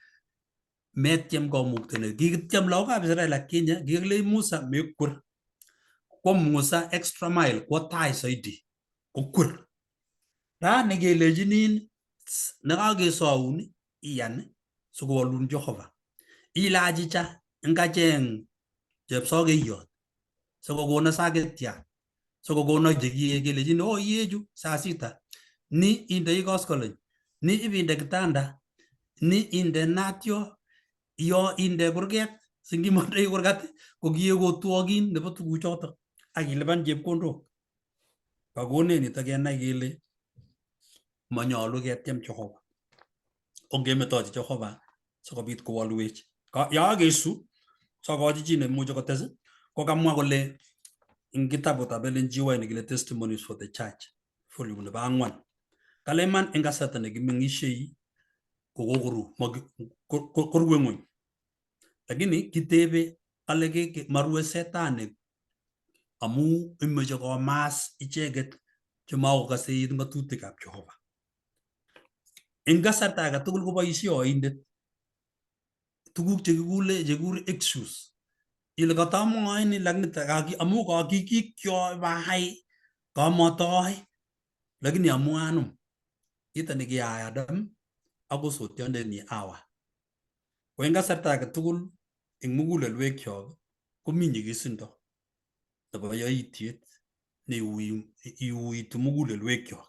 metyem kamuktaindet. Kikityem lagokab Israel atkinye, kikilei Musa mekwer. Kwo Musa extra mile, kwo tai zaidi, kokwer. Rani kelechinin nekakesoun iyan sikowolun Jehova. Ile achicha ngacheng chepsokeyot sikokono sakitiat sikokono chekie kelechin oh iyechu saa sita ni indoi koskoleny ni ibinde kitanda ni inde natyo yo inde kurget singimondoi kurgat ko kiekotwokin nebo tuguchotok ak ilipan chepkondok. Kakonech nitok kenai kele manyolu ketyem Jehova. Ongemetochi Jehova sikobit kowolwech. Yakakesu sokochi chi nemuche kotes ko kamwa kole eng kitabutab Ellen G. White nekile Testimonies for the Church volume nebo ang'wan. Kale iman eng kasarta nekimeng'ishei kokokoru korue ng'weny. Lakini kitebe kale marue setani amu imeche komas icheket chemakokase it ng'atutikab Jehova. Eng kasarta age tugul koboisie oindet tuguk chekikule chekikure excuse. Ile katamwoe ni lakini amu kakikikyo kamatae lakini amu anum kito nekiyae Adam ak osotiondenyi Hawa. Ko eng kasarta age tugul eng mugulelwekyok komi nyigisindo nebo yaitiet neiuitu mugulelwekyok.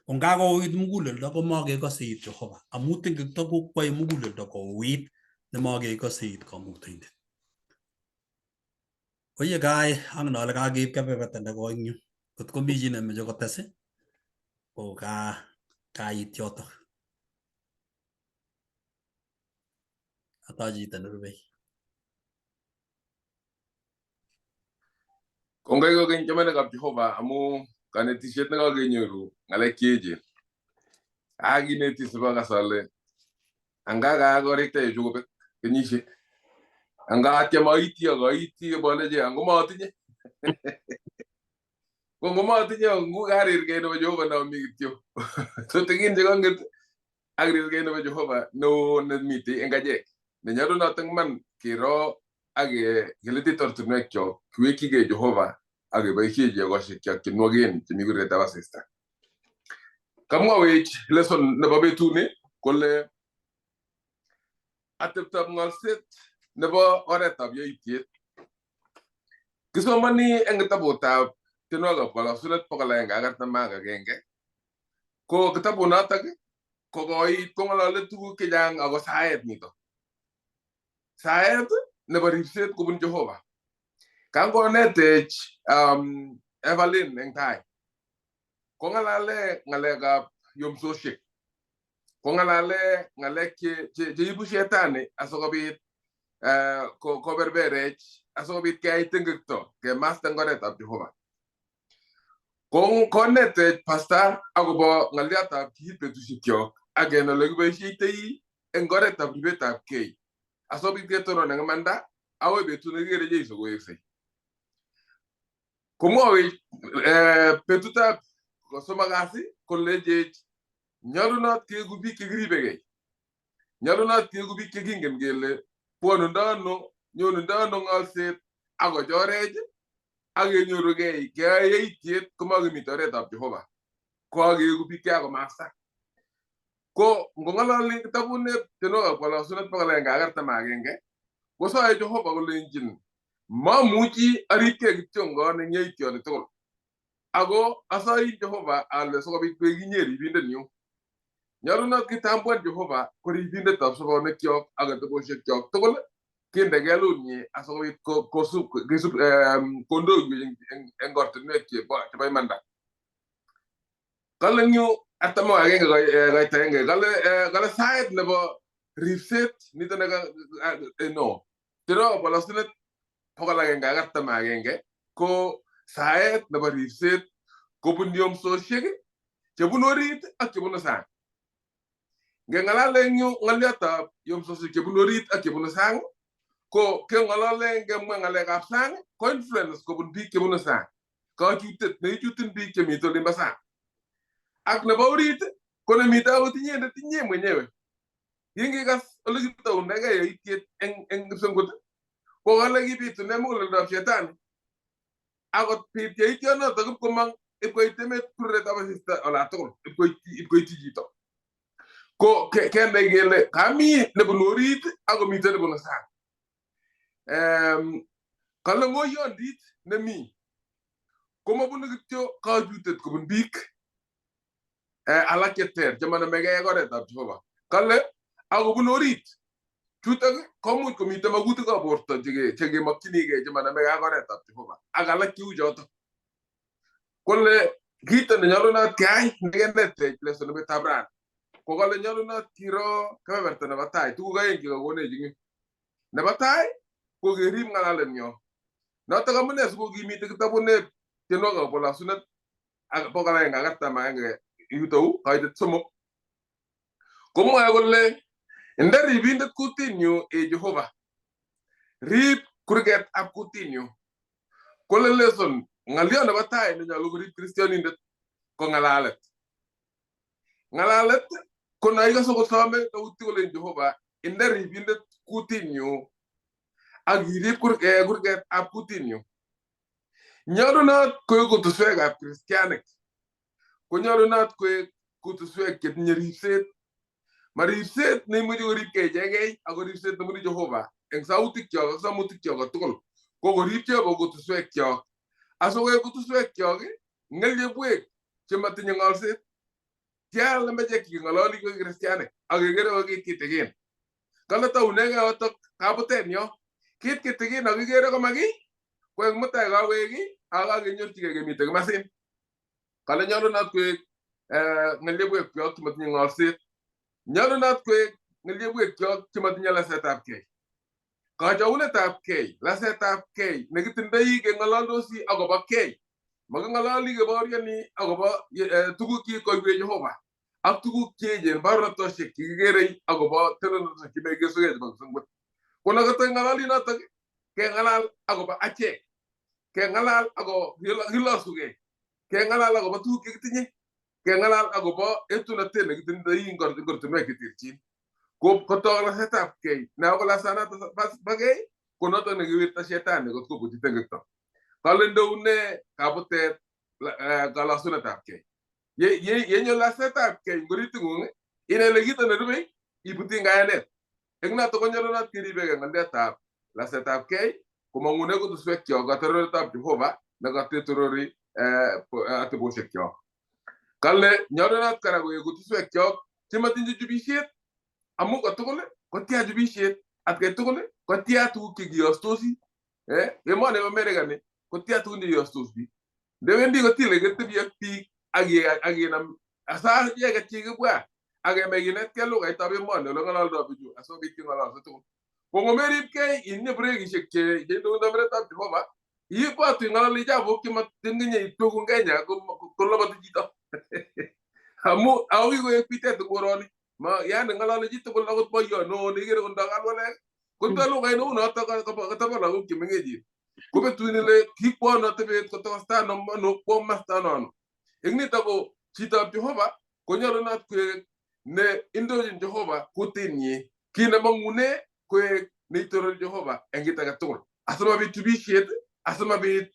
Ko ngakouit muguleldo komakekose it Jehova amu tingekto kokwae muguleldo kouit nemakekose it kamuktaindet. Ko ye kai angen ale kakeib kebeberta nekoi eng yu. Kot komi chi nemeche kotes ko kait yotok. Ata chito nerubei. Kongoi kokeny chamanikab Jehova amu kanetishet nekakenyoru ng'alek cheechen. Akinetis sipakas ale anga kakorikta chu kobek kenyisiek. Anga atyem aityi ak aityi boleche ango matinye. Ko ngomatinye ngu karirgei nebo Jehova nomi kityo. Tutikin chekang'et ak rirgei nebo Jehova neo nemitei eng achek. Nenyolunot eng iman kero ak kelitit ortinwekchok kiwekchigei Jehova ak keboisie chekoshekyok chenwoken chemi kurgetab asista. Kamwawech lesson nebo betuni kole ateptoab ng'olset nebo oretab yaitiet. Kisomoni eng kitabutab tienwogikab kalosunet 141. Ko kitabunotok ko koit kong'olole tuguk chechang ako saet nito. Saet nebo ripset kobun Jehova. Kangonetech Evelyn eng tai kong'alale ng'alekab yomsosiek kong'alale ng'alek cheibu shetani asikobit koberberech asikobit keyai tingekto kemasta eng oretab Jehova. Konetech pasta akobo ng'alyotab kiit betusiekyok ak kenai ole kiboisietoi eng oretab ribetab kei asikobit ketonon eng imanda akoi betut nekikere Jeiso koweksei. Komwowech betutab kosomok kasi kolechech nyolunot keeku biik chekiribekei. Nyolunot keeku biik chekingen kele bwonundo ano, nyonundo ano ng'olset ak kochorech ak kenyorugei keyoe yaitiet komakimite oretab Jehova. Ko akeeku biik chekakomasta. Ko ngong'ololi kitabut tienwogikab kalosunet 141 kosoe Jehova kolenjin mamuchi aripkei kityongon eng yaityoni tugul. Ako asoin Jehova ale sikobit koik inye ribindenyu. Nyolunot kitambuan Jehova ko ribindetab sobonwekyok ak ateboshekyok tugul kinde kelunyi asikobit kosub kisub kondoiwech eng ortinwek chebo imanda. Kale eng yu 41 koit 1 kale sait nebo ripset nito ne no tiro bolosinet 141 ko saet nebo ripset kobun yomsosiek chebunu orit ak chebunu sang. Ngeng'alale eng yu ng'oliotab yomsosiek chebunu orit ak chebunu sang ko keng'olole ngemwa ng'alekab sang ko influence kobun biik chebunu sang. Kachutet neichutin biik chemiten olimbo sang. Ak nebo orit ko nemiten akot inyendet inye mwenyewe. Kingikas ole kitoundegei yaitiet eng kipsongut ko kale kibitune muguleldab shetani. Akot bit yaitionotok ipkomong ipkoit emet kururetab asista olatugul ipkoityi chito. Ko kenai kele kami nebunu orit ak komiten nebunu sang. Kale ng'oyondit nemi komabunu kityo kachutet kobun biik alak cheter chemonomegei ak oretab Jehova. Kale akobun orit chutok komuch komiten makutikab borto chekemokchinigei chemonomegei ak oretab Jehova ak alak cheu chotok. Kole kito nenyolunot keyai nekenetech lesson betab rani ko kale nyolunot kiro kebeberta nebo tai tuguk aeng chekakonech eng yu. Nebo tai ko kerib ng'alalenyo. Notok amune sikokimiti kitabut tienwogikab bolosunet ak 141 yutou kaitet 3 komwoe kole inde ribindet kutinyu e Jehova rib kurget ab kutinyu. Kole lesson ng'alyo nebo tai nenyolu korib kristionindet ko ng'alalet. Ng'alalet ko naikose kosome Daudi kolen Jehova inde ribindet kutinyu ak irib kurget ab kutinyu. Nyolunot koek kutuswekab kristianik. Konyolunot koek kutuswek chetinye ripset. Ma ripset neimuchi koribkei ichegei ako ripset nebunu Jehova eng sautikyok ak samutikyok kotugul ko korib Jehova kutuswekyok. Asikoek kutuswekyok ng'elyebwek chematinye ng'olset. Tia lembechek cheking'ololi ko kristianik ak kekere ko kit kitikin. Kale tounegei yotok kabutenyo. Kit kitikin ak kikere komaki ko eng mutai kawek ak kakenyorchigei kemite kimasin. Kale nyolunot koek ng'elyebwekyok chematinye ng'olset. Nyolunot koek ng'elyebwekyok chematinye lasetabkei. Kachaunetab kei, lasetab kei nekitindoi keng'ololdosi akobo kei. Making'ololi kebaorioni akobo tuguk chekikoiwech Jehova ak tuguk cheechen baornatosiek chekikerei akobo telelosiek chemekesugei chebo kipsengwet. Ko nakatang'ololi notok keng'alal akobo achek, keng'alal ako kilosugei, keng'alal akobo tuguk chekitinye, keng'alal akobo etunotet nekitindoi eng ortinwek cheterchin. Ko kotok lasetab kei, ne ako lasanato bo kei ko notok nekiwirta shetani kot kobutyi tengekto. Kale ndoune kabutet kalosunetab kei. Yenyo lasetab kei eng oriting'ung inai ile kito nerubei ibuti eng kayanet. Eng notok konyolunot keribegei ng'oliotab lasetab kei komong'une kutuswekyok katororetab Jehova nekatetorori ateboshekyok. Kale nyolunot kora koek kutuswekyok chematinye chubisiet amu kotugul kotia chubisiet atkai tugul kotia tuguk chekiyostosi. Emoni bo Amerika ni kotia tugun cheyostos biik. Ndewendi kotile ketebi ak biik ak inam asa icheket chekibwa ak kemach kinetkei lugaitab emoni ole ng'ololdoi bichu asikobit keng'ololso tugul. Ko ngomeribkei itinye brekishek cheindoun tomiretab Jehova ibwatu ing'ololi chabuk chematinye itweku eng Kenya koloboti chito. Amu ako kikoek bitet eng koroni. Ma yani ng'ololi chitugul akot boiyot neo nekikere kotindoi kalwalek kotindoi lugait neu notok katabo lagok chemengechen. Ko betut ile kikwono atebet kotokosta ano ano kwo masta ano ano. Eng nitok ko chitab Jehova konyolunot koek ne indochin Jehova kutinyi. Kit nemong'une koek neitorori Jehova eng kit age tugul. Asimabit chubisiet, asimabit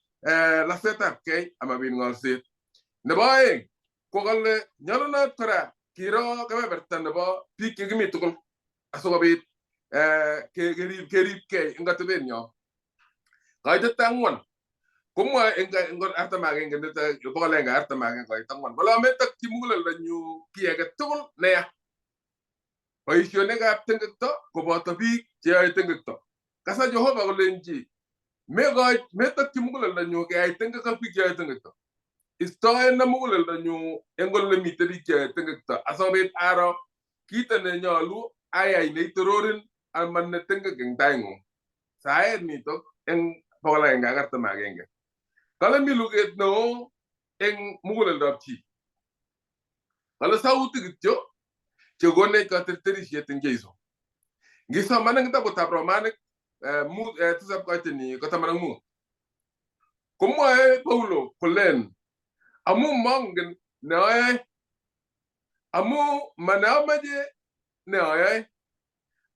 lasetab kei, amabit ng'olset. Nebo aeng ko kale nyolunot kora kiro kebeberta nebo biik chekimi tugul asikobit keribkei eng atebenyo. Kaitet 4 Komwoe eng 41 nito 141 koit 4 kole ametokyi muguleldonyu kiy age tugul neya. Boisionikab tengekto koboto biik cheyoe tengekto. Kasa Jehova kolenji metokyi muguleldonyu keyai tengek ak biik cheyoe tengekto. Istoena muguleldonyu eng ole mitei biik cheyoe tengekto asikobit aro kito nenyolu ayai neitororin ama ne tengek eng taing'ung. Saet nitok eng 141. Kale mi luget neo eng muguleldab chi. Kale sautik kityo chekonech katerterisiet eng Jeiso. Ngisoman eng kitabutab Romanik 7 koitini ko 15. Komwoe Paulo kolen amu mongen ne ayoe, amu ma neamoche ne ayoe,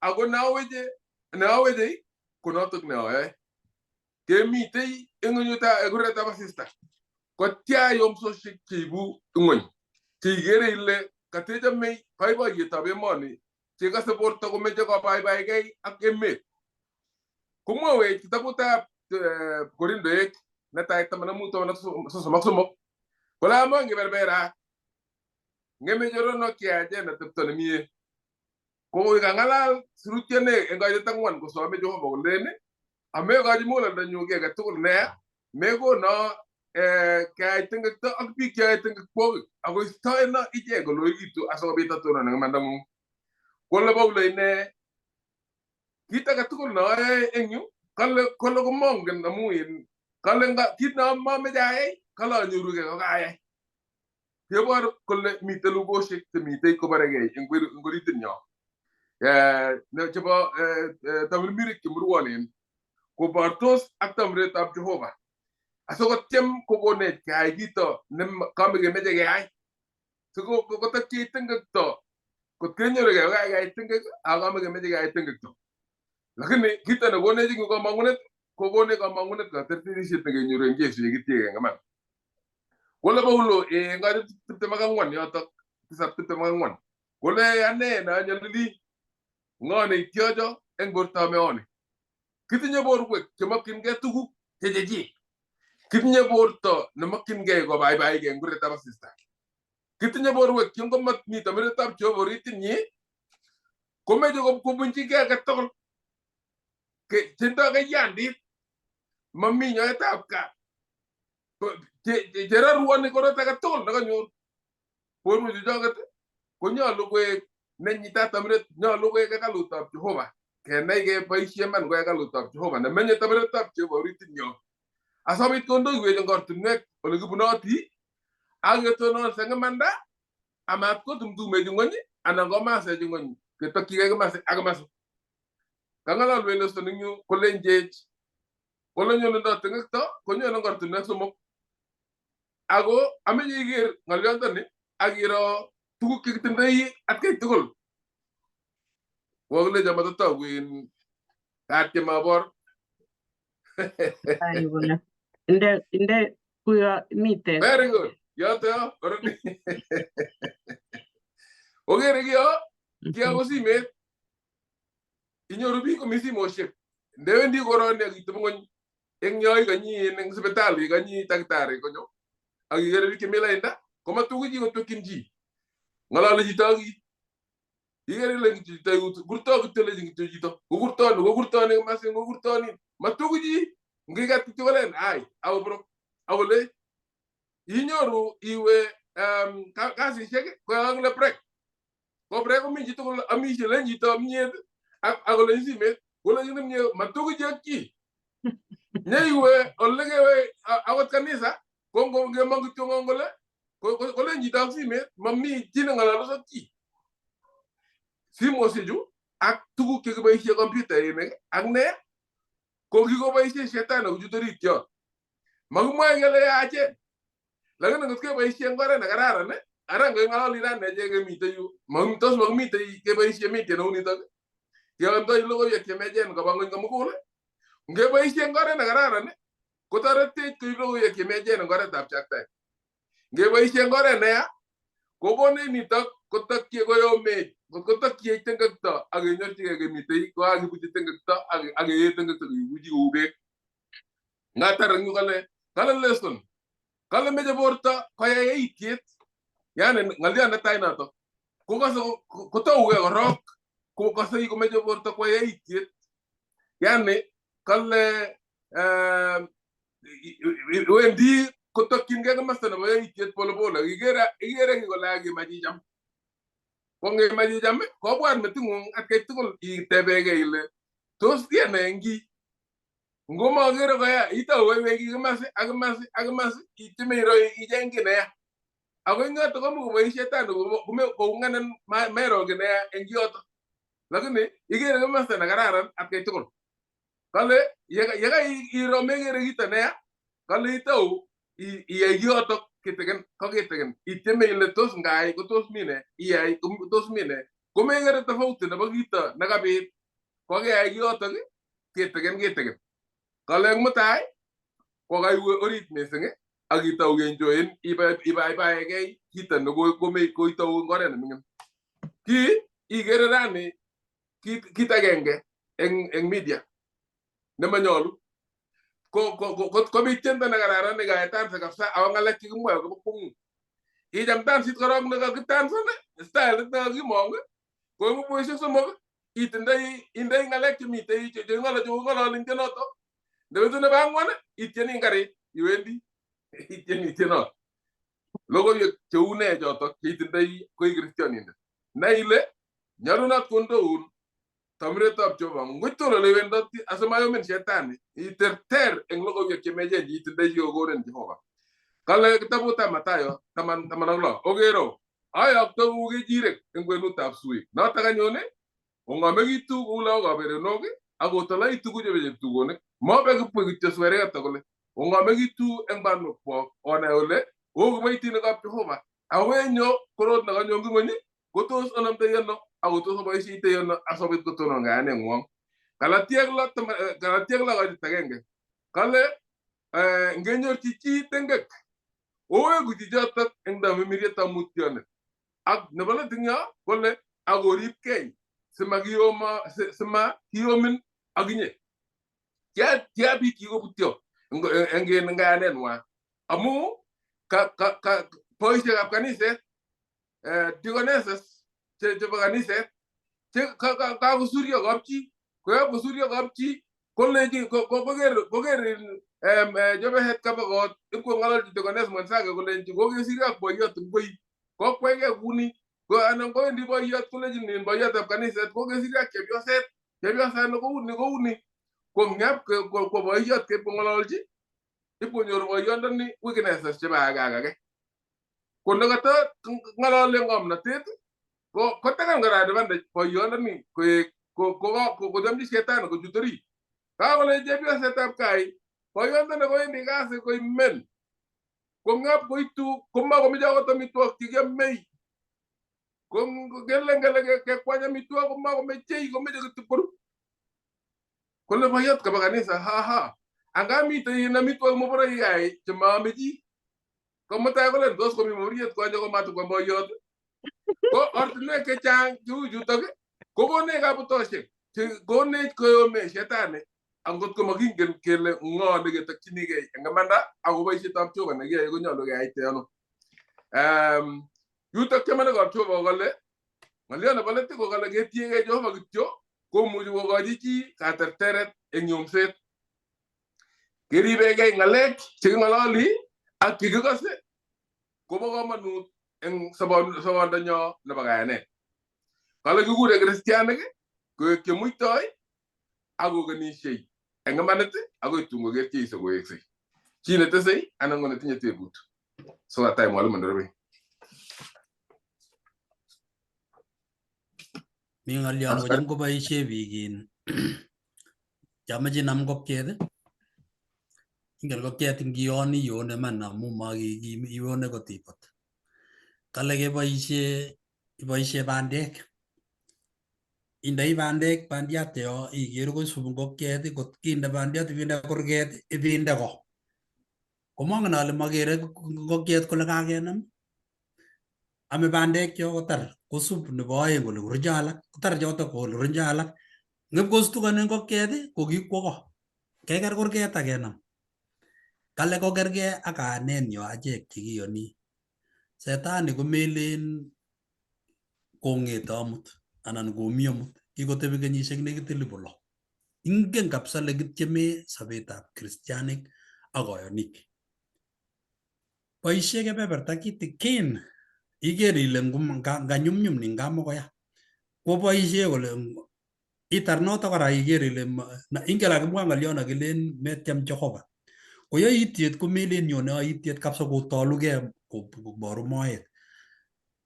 ako neaweche neaweche ko notok ne ayoe. Kemitei eng ng'wenyutab kuretab asista. Kotya yomsosiek cheibu ng'weny cheikere ile katechomei boiboiyetab emoni chekose borto komeche kobaibaigei ak emet. Komwowech kitabutab Korindoek netai 15 33 kole amon kiberbera ng'eme choronok cheyachen atepto nemie. Ko kang'alal sirutyone eng koitet 4 kosome Jehova kolen amekochi muguleldonyu kiy age tugul neya mekono keyai tengekto ak biik cheyoe tengekwokik ako istoeno ichek koloekitu asikobit atonon eng imandang'ung. Kole Paulo ine kit age tugul neayoe eng yu kale kole komongen amu in kale kit nemomeche ayai kale anyorugei kokayai. Kebor kole mitei lugosiek chemitei koboregei eng oritinyo chebo tamirmirik chemurwonen kobortos ak tamretab Jehova asikotyem kokonech keyai kito nekamekemeche keyai sikotokchech tengekto kot kenyorugei kokakeyai tengek ako kamekemeche keyai tengekto. Lakini kito nekonech eng komong'unet kokonech komong'unet katerterisiet nekenyoru eng Jesu yekitiek eng iman. Kole Paulo eng koitet 24 yotok 7 24 kole ane neanyolili ng'o neityocho eng bortab meoni. Kitinye borwek chemokyingei tuguk che chechik. Kitinye borto nemokyingei kobaibaigei eng kuretab asista. Kitinye borwek che ngomami tamiretab Jehova oritinyi komeche kobunchigei age tugul. Tindoi kayandit mami nyoetab kat. Cherorwoni korot age tugul nekanyor borwek chuchoket konyolu koek nenyitat tamiret, nyolu koek hekalutab Jehova. Kenai keboisie man ko hekalutab Jehova nemenye tamiretab Jehova oritinyo. Asikobit kondoiwech eng ortinwek ole kibunoti ak ketononse eng imanda amat kotumtumech ng'weny anan komasech ng'weny ketokchigei komasi ak komasi. Kang'alalwech lesson eng yu kolenchech kole nyonundoi tengekto konyone eng ortinwek somok. Ako ameche iker ng'olyondoni ak iro tuguk chekitindoi atkai tugul. Kokilecho matatoku in katyem abor. Ai kole inde kuyo mite. Very good. Yoto yo koroni. Okere kiyo kiyo ko simet. Inyoru biik komi simoshek. Ndewendi koroni ak iteb ng'weny eng yo ikonyi eng sipitali ikonyi daktari konyo ak ikere biik chemi lainda komatuku chi kotwekyin chi. Ng'ololi chito ak chi. Ikere ile chito kurto kityo lechin kityo chito kokurtoni kokurtoni komasin kokurtoni matuku chi ngikat kityo kolen ai awo bro akole inyoru iwe kasisiek ko kakile break ko break komi chitugul amishe len chito mnyet ak akolen simet kolechin mnye matuku chi ak chi nyeiwe ole kewe akot kanisa ko ngemong kityo kole kolen chito ak simet mami chi neng'ololdos ak chi. Simoshechu ak tuguk chekiboisie kompyutainik ak ne ko kikoboisie shetani kochut orit yo. Makimwoe kele yachen lakini ngot keboisie eng oret nekararan ara ngeng'ololi rani achek kemitei yu tos makimitei keboisie media neu nitok keamdoi logoiwek chemiachen koba ng'weny komugul. Ngeboisie eng oret nekararan kotoretech koib logoiwek chemiachen eng oretab chaktaet. Ngeboisie eng oret neya kokonech nitok kotokyi koyomech kotokchech tengekto ak kenyorchigei kemitei kokakibutyi tengekto ak kee tengekto kibuchi kou beek. Ngatar eng yu kale Kale lesson, kale meche borto koyai yaitiet, yani ng'olyo netai noto kokose kotougei korok kokose komeche borto koyai yaitiet, yani kale wendi kotokchingei komasta nebo yaitiet polepole, ikere ikere kole akimach icham, ko ngimach icham kobwat meting'ung atkai tugul itebegei ile tos tiene eng kii ngomakere koya itou koiweki komasi ak komasi ak komasi ityeme iro icheng kiy neya ako eng yoto komuch koboisie shetani kounganin mero kiy neya eng kiyoto, lakini ikere komasta nekararan atkai tugul. Kale yeka iro mekere kito neya, kale itou iyai kiyoto kitikin ko kitikin, ityeme ile tos ngai ko tos mi ne, iyai tos mi ne, komekere tofauti nebo kito nekabit kokeyai kiyotok kitikin kitikin. Kale eng mutai ko kaiwe orit mising ak itou kenjoin ibaibaegei kito nekoitou eng oret neming'in. Ki ikere rani kit agenge eng media nemanyolu kobit tiendo nekararan nekaetansa kabisa ako ng'alek chekimwoe kobo kwong'ut. Icham tansit korok nekakitansan stylit nekakimong ko eng betusiek 3 itindoi indoi ng'alek chemitei cheking'ololi eng tienoto. Nde betut nebo ang'wan itieni eng karit iwendi itieni tienot. Logoiwek cheu nee chotok cheitindoi koi kristionindet. Nai ile nyolunot kondoun tomiretab Jehova ngwech tugul ole iwendoti asimayomin shetani iterter eng logoiwek chemechen cheitindoi chekikokonin Jehova. Kale kitabutab Mathayo 16 okero ayokto kou kechirek eng kwenutab suik. Notok anyun ong'omekitu kou lagokab erenok ak otoloitu kou chebo cheptukonik. Mobe kipwe kityo siwereket kole ong'omekitu eng banwekwok onai ole o kiboitinikab Jehova ako enyo korot nekanyo eng ng'weny kotos onamtoi ano ako tos oboisietoi ano asikobit kotonon kayaneng'wong. Galatiek 6 Galatiek 6:1 kale ngenyorchi chi tengek oweku chichotok eng tamirmirietab mutyonet ak nebo let eng yo kole akoribkei simakiyomin akinye. Tia biik kikobutyo eng kayanenwa amu boisiekab kaniset, deaconesses chebo kaniset che kakosuryo kapchi, kokakosuryo kapchi kolechi koker jobehet kaba kot ipkong'ololchi deaconess mwenzake kolenchi kokesiryo ak boiyot eng koi kokwaikei kuni, anan kowendi boiyot kolechin boiyotab kaniset kokesiryo ak chepyoset, chepyosani kouni kouni, ko ngap ko boiyot kepkong'ololchi ipkonyor boiyondoni weaknesses chebo age ak age, ko nekata ng'ololi ng'omnotet ko kotakan kora advantage boiyondoni koek kochomchi shetani kochut orit. Kakole chepyosetab kai boiyondoni kowendi kasi koimen ko ngap koitu komakomeche akot amitwogik chekiomei, ko kelen kele kekwany amitwogik komakomechei, komeche kityo koru. Kole boiyot kaba kanisa haha anga mitei in amitwogik moboroik kai chemaame chi, ko mutai kolen tos komi moboriet konye komatukwam boiyot. Ko ortinwek chechang cheu chutok kokonech kabutoshek konech koyome shetani angot ko makingen kele ng'o neketokchinigei eng imanda ako boisietab Jehova nekiyoe konyolu keyaite ano. Yutok chamanikab Jehova kole ng'olyo nebo let ko kale ketiegei Jehova kityo komuchi kokochi chi katerteret eng yomset. Keribegei ng'alek cheking'ololi ak chekikose kobo komonut eng sobondonyo nebo kayanet. Kale kikure kristianik koek chemuitoi ak kokenishei eng imanit akoi tun koker Jeiso koweksei. Chi netesei anan ko netinye tebut. So katai mwalimu nerubei. Mi ng'olyon kocham koboisie biik in yomeche inam ngokiet, ingen ngokiet ngiyon iyone iman amu ione kotibot. Kale keboisie iboisie bandek, indoi bandek bandiat yo iker kosub ngokiet kot kinde bandiat ibinde kurget ibinde ko. Komongen ale makere ngokiet kole kakenam, ame bandek cho kotar kosub nebo oeng kole koroncho alak kotar chotok kole koroncho alak ngipkostukoni ngokiet ko kikwo ko keker kurget ak kenam. Kale kokergei ak kayanenyo achek chekiyoni. Setani komelen kong'ete amut anan komi amut, kikotebi kenyisiek nekit 6,000. Ingen kabisa le kityeme sobetab kristianik ak koyonik. Boisie kebeberta kitikin iker ile nganyumnyum ni ngamakoya. Koboisie kole itar noto kora iker ile ingen kakimwa ng'olyon akilen metyem Jehova. Ko yoityet komelen nyone oityet kabisa kotolugei koboru moet.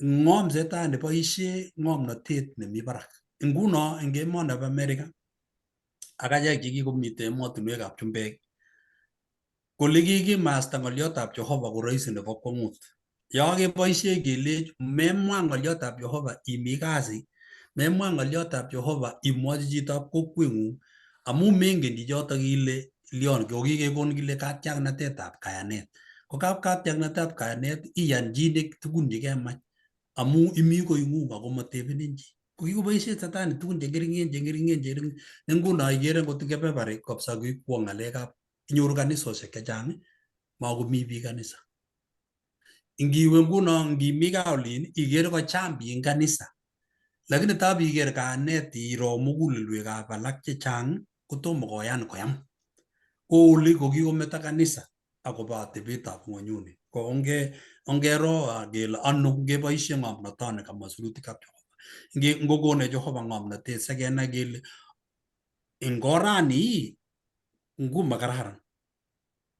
Ng'om setani boisie ng'omnotet nemi barak. Nguno eng emoni bo America ak achek chekikomite emotinwekab chumbek kole kikimasta ng'olyotab Jehova ko roisi nebo kwong'ut. Yo keboisie kelech memwa ng'olyotab Jehova imi kasi, memwa ng'olyotab Jehova imwochi chitab kokweng'ung amu mengen chichotok ile lion kokikekon kile katiaknatetab kayanet. Ko kap katiaknatetab kayanet iyanchine tugun chekemach amu imi koing'ung ako matebenin chi. Ko kikoboisie satani tugun cheng'ering'en cheng'ering'en cheng'ering'en ne nguno ikere ngot kebebari kabisa kikwo ng'alekab inyoru kanisosiek chechang makomi biik kanisa. Ngiwe nguno ngimi gaa olin ikere kochang biik eng kanisa lakini tab iker kayanet iro mugulelwekab alak chechang kotomo koyan koyam. Ko oli kokikometo kanisa akobo atebetab ng'onyuni. Ko ongero kele ano ngeboisie ng'omnotoni kamwa sirutikab Jehova. Ngokonech Jehova ng'omnotet sikenai kele eng orani ngumakararan.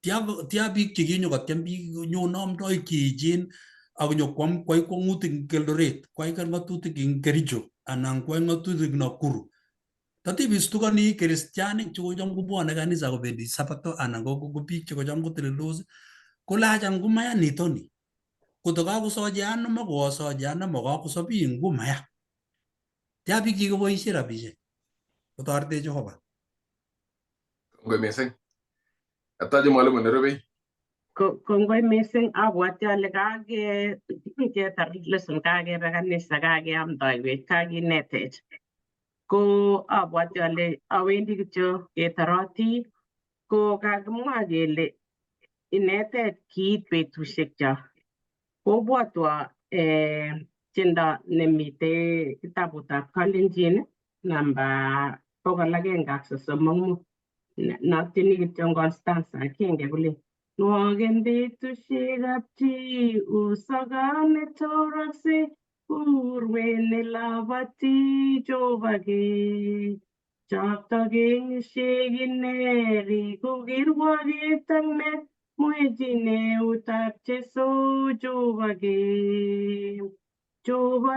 Tia biik chekinyokotyem biik nyonomdoi cheechen ak nyokwam kwai kwong'utik eng Eldoret, kwai ng'atutik eng Kericho anan kwai ng'atutik Nakuru. Tatipistukoni kristianik chekocham kobwone kanisa kobendi sabato anan ko biik chekocham koteleldos kole acha ngumaya nitoni. Koto kakosochi ano makoasochi ano makakosobi ngumaya. Tia biik chekikoboisie rabisiek kotoretech Jehova. Kongoi missing. Atache mwalimu nerubei. Kongoi missing, abwati ale kaketar lesson, kakebe kanisa, kakeamdoiwech, kakinetech. Ko abwati ale awendi kityo ketoroti, ko kakimwa kele inetech kiit betusiekcho. Kobwotwo tiendo nemite kitabutab Kalenjin namba 135. Notieni kityo Constance agenge kole nwogen betusiekab chi usokat netorakse urwet nelabati Jehova Chokto kenyisiek ineri kokirwoket ak met mwechin eutab Jesu Jehova Jehova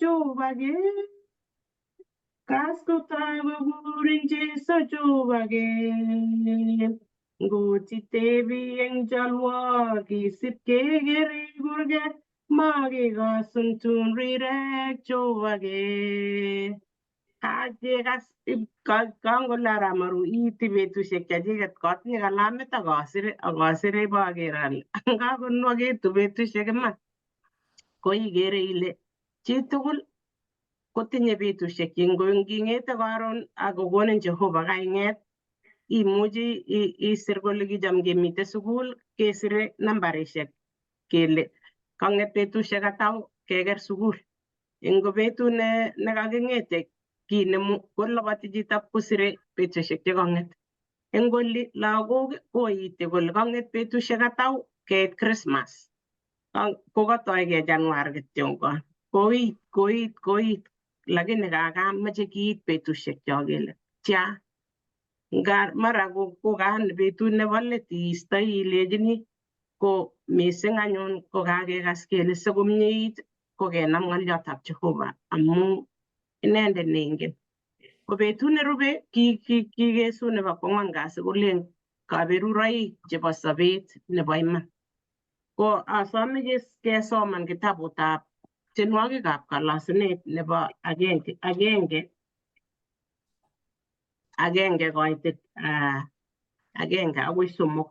Jehova Kas kotai kokurin Jesu Jehova Ngotitebi eng chalwok isip kekere kurget makikosun tun rirek Jehova Kakekas kangole Aramaru iiti betusiek chechiket kotinye kalamit akasire akasire iboker ale kakonwokitu betusiek iman ko ikere ile chitugul kotinye betusiek nging'ete karon akokonin Jehova kaing'et imuchi isir kole kicham kemite sukul kesire nambarishek kele kang'et betusiek atau keker sukul. Ingo betut nekaking'ete kinemu koloboti chito kosire betusiek chekong'et. Eng oli lagok koite kole kang'et betusiek atau keit Christmas. Kokatoige Januar kityongon. Koit koit koit lakini kakameche kiit betusiek cho kele tia. Nga mara kokaan betut nebo let iistoi ilechini ko mising anyun ko kakekas kele sikomyeit ko kenam ng'olyotab Jehova amu inendet neingen. Ko betut nerube kikesu nebo kwang'wan kasi kolen kaberuroik chebo sobet nebo iman. Ko asome kesoman kitabutab tienwogikab kalasunet nebo agenge agenge agenge koitit agenge akoi somok.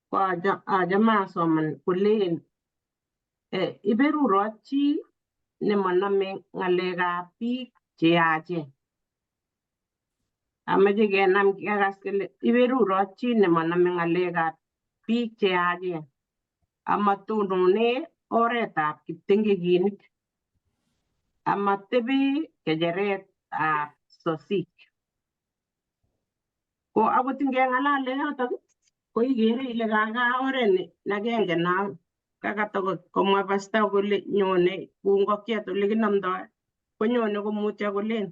Ko achame asoman kolen iberurot chi nemonome ng'alekab biik cheyachen. Ameche kenam kekas kele iberurot chi nemaname ng'alekab biik cheyachen amatonone oretab kiptengekinik amatebi kecheretab sosik. Ko akot ngeng'alale yotok ko ikere ile kaka oret agenge no kakata komwa pasta kole nyone kou ngokiet ole kinomdoi konyone komutyo kolen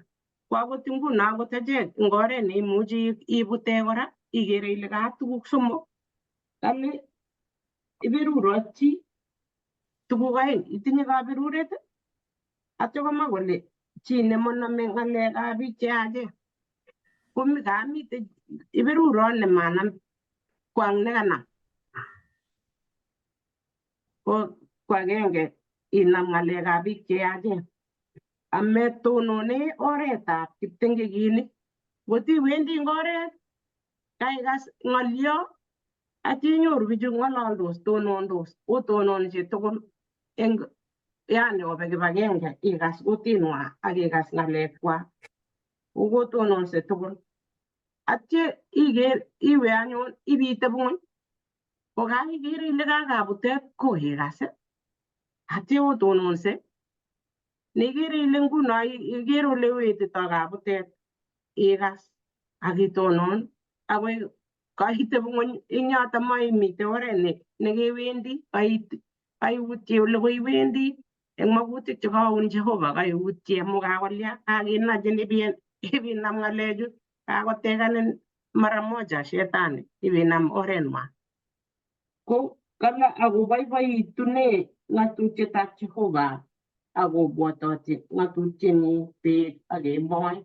ko akot nguno akot achek eng oret neimuchi ibute kora ikere ile ka tuguk somok kale iberurot chi tuguk aeng itinye kaberuret atyo komwa kole chi nemonome ng'alekab biik cheyachen komi kamite iberurot nemanam kwang nekanam ko agenge inam ng'alekab biik cheyachen ametonone oretab kiptengekinik ngot iwendi eng oret kaikas ng'olyo atya inyoru bichu ng'ololdos tonondos otononse tugul eng yani obe kibagenge ikas kutinwa ak ikas ng'alekwak okotononse tugul atya iker iwe anyun ibiteb ng'weny kokaiker ile kakabutet ko ikas atya otononse nekere ile nguno ikere ole wetitoi kabutet ikas ak itonon akoi kaiteb ng'weny eng yoto maimite oret nekewendi kaiutye ole koiwendi eng makutik chekaun Jehova kaiutye amu kakolya kakinachin ibinam ng'alechu kakotekanin mara moja shetani ibinam orenwa ko kala akoboiboitune ng'atutietab Jehova akobwototi ng'atutienyi bet ak kemboi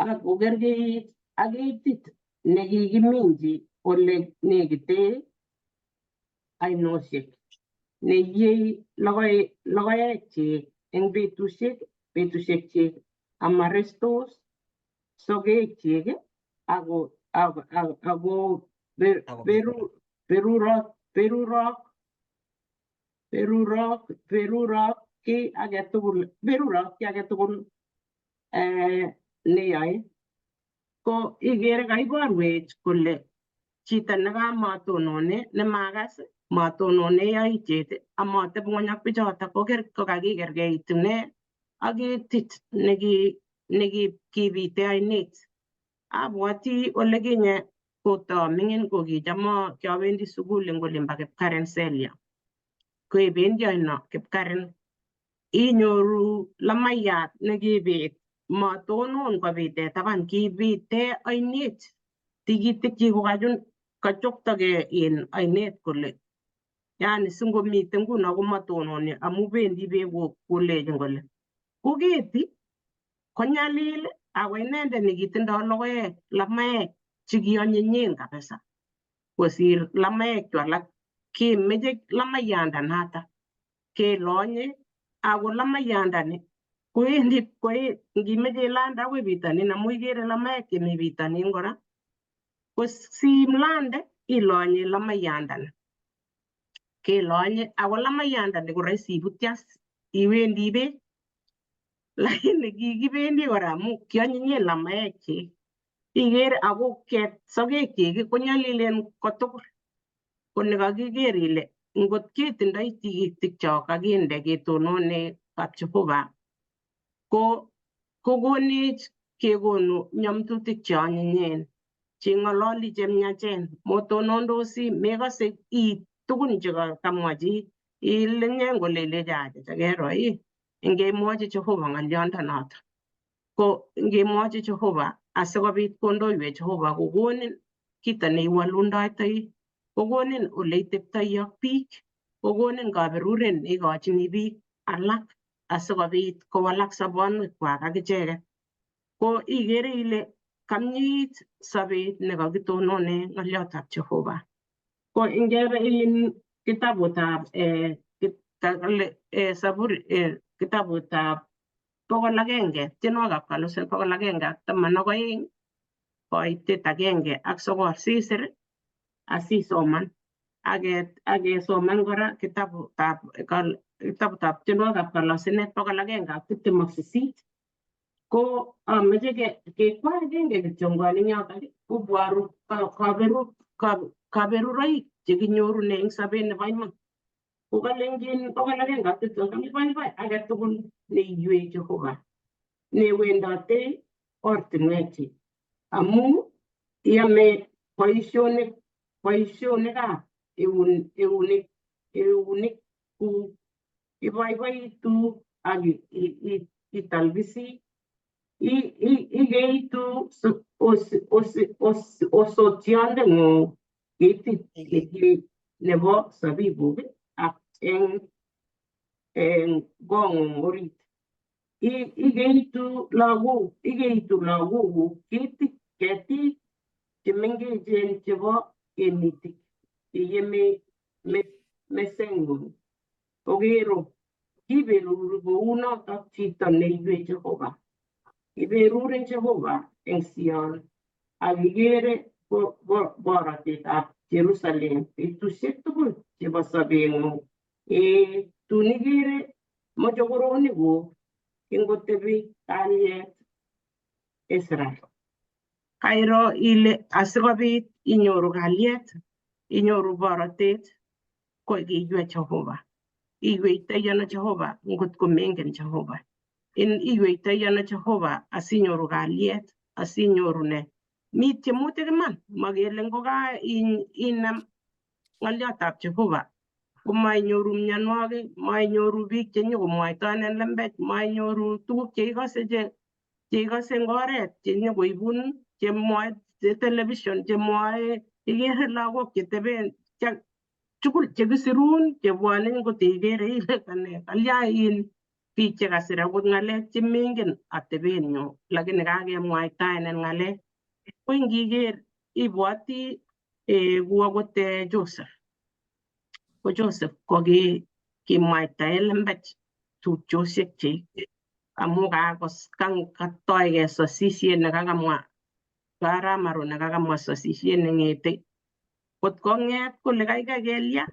ak kokerkeit ak ketit nekikiminji ole nekite ainosiek neiyei logoekchik eng betusiekchik amarestos sokekchik ako berurok berurok berurok berurok kiy agetugul berurok kiy agetugul neyoe ko ikere kaiborwech kole chito nekamatonone nemakas matonone yoityet amateb ng'weny ak bichotok ko kakikerkeit ine ak ketit nekikibite ainet. Abwoti ole kinye kotaming'in ko kicham kiawendi sukul eng olimbo Kipkaren Selya. Ko ibendi oino Kipkaren inyoru lamaiyat nekibit matonon kobite taban kibite ainet tikitikchi kokachun kachoktogei en ainet kole yani singomite nguno komatononi amu bendi beek kolechin kole ko keti konyalil ako inendet nekitindoi logoek lamaek chekionyinyen kabisa kosir lamaek chu alak kemeche lamayandanatak kelonye ako lamayandani kowendi ngimeche ilande akoi bitonin amu ikere lamaek chemi bitonin kora ko simlande ilonye lamayandani kelonye ako lamayandani ko rahisi ibutyi as iwendi beek lakini kikibendi kora amu kionyinyen lamaekchik ikere ako sokekchik konyolilen kotugul ko nekakiker ile ngot ketindoi tikitikchok kakinde ketonone kap Jehova ko kokonech kekonu nyamtutik cheonyinyen cheng'ololi chemiachen motonondosi mekose iit tugun chekamwa chi ilenyen kole ileche acha kero ii ngemwochi Jehova ng'oliondonoto ko ngemwochi Jehova asikobit kondoiwech Jehova kokonin kito neiwolundoitoi kokonin ole iteptoi ak biik kokonin kaberuret neikochini biik alak asikobit kowalak sobonwekwak ak icheket ko ikere ile kamieit sobet nekakitonone ng'oliotab Jehova ko ingebe in kitabutab Saburi kitabutab 100 tienwokikab kaloset 112 koitet 1 ak 9 sisir asisoman ak kesoman kora kitabutab tienwokikab kalosinet 128. Ko ameche kekwa agenge kityongon eng yotok koboru kaberuroik chekinyorune eng sobet nebo iman. Ko kalenjin 120 iboiboi age tugul neiywei Jehova, newendote ortinwekchik, amu iyame boisionikab eunek kuk, iboiboitu ak italbisi, ikeitu osotiondeng'ung ketit nebo sabibuk ak eng kong'ung orit. Ikeitu lagokuk ketik chemengechen chebo kemitik cheyeme meseng'ung. Okero kiberuri kounotok chito neiywei Jehova. Iberurin Jehova eng Sion ak ikere borotetab Jerusalem betusiek tugul chebo sobeng'ung. Ee, tun ikere mochokoronikuk kingotebi kalyet Israel. Kairo ile asikobit inyoru kalyet, inyoru borotet, ko kiywei Jehova. Iyweitai ano Jehova ngot ko mengen Jehova? Iyweitai ano Jehova asinyoru kalyet, asinyoru ne? Mi tiemutik iman, makele ngoka inam ng'olyotab Jehova komainyoru mianwogik, mainyoru biik chenyokomwoitoenen lembech, mainyoru tuguk cheikose cheikose eng oret chenyokoibun chemwoe television chemwoe ikere lagok cheteben tugul chekisirun chebwone ngot ikere ile kane kalya in biik chekasir akot ng'alek chemengen atebenyu lakini kakemwaitaenen ng'alek. Ko ngiker ibwoti kou akot Joseph. Ko Joseph ko kimwaitaen lembech tupchosiekchik amu katoige sosisiet nekakamwa Arap nekakamwa sosisiet neng'ete kot kong'et kole kaikai kelya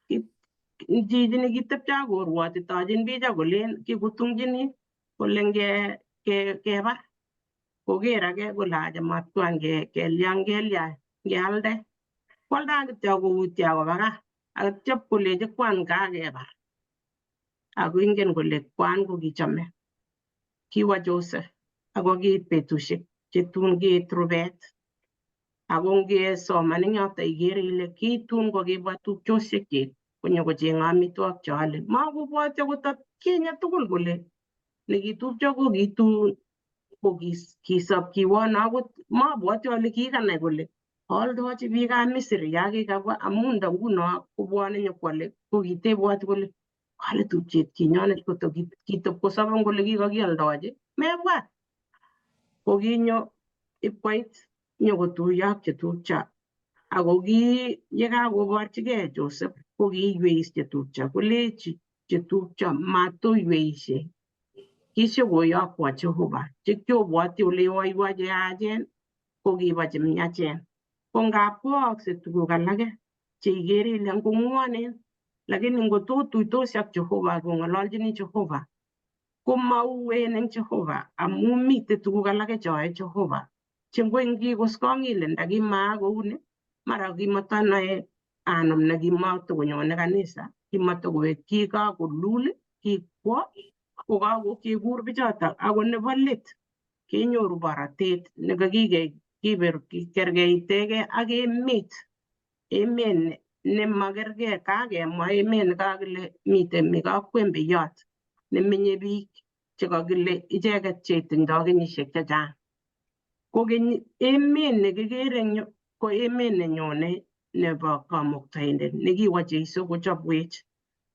chichi nikitepche ak korwotitochin biik ak kolen kikutungchini kole kebar koker age kole acha matwan kelya ngelya ngealde kwalda kityo koutyo akoba gaa akityo kolechi kwan kakebar ako ingen kole kwan kokichome. Kiwa Joseph ako kiit betusiek chetun kiit rubet ako ngesoman eng yoto ikere ile kitun kokibwa tupchosiekyik konyokocheng'e amitwogik cheole. Makobwoti akot atkinye tugul kole nekitupcho ko kitun ko kisop kiwono akot mabwoti ale kikanai kole aldochi biikab Misri ya kikabwa amu nda nguno kobwone nyokwole ko kitebwoti kole kale tupchet kinyonet koto kitop kosopon kole kikakioldochi mebwat. Kokinyo ipkoit nyokotuiyo ak chetupcho ako ki yekakoborchigei Joseph ko kiiywei chetupcho kolechi chetupcho matoyweishe kishokoyokwo Jehova chekiobwoti ole yoiwo cheyachen ko kibo chemiachen. Ko ngap koyookse tuguk alake cheikere ile ngong'wonen lakini ngototuitosi ak Jehova kong'ololchini Jehova komauen eng Jehova amu mitei tuguk alake cheyoe Jehova che ngoi ile ndakimaak kouni mara kimotanoe anom nekimotokonyone kanisa kimotokowek kikakolul kikwo kokakekur bichotok ako nebo let kenyoru borotet nekakikerkeitegei ak emet emet nemakerkei kakemwa emet nekakile miten mikakwembeyot nemenye biik chekakile icheket chetindoi kenyisiek chechang. Kokeny emet nekikere eng yu ko emet nenyone nebo kamuktaindet nekiwo Jeiso kochobwech.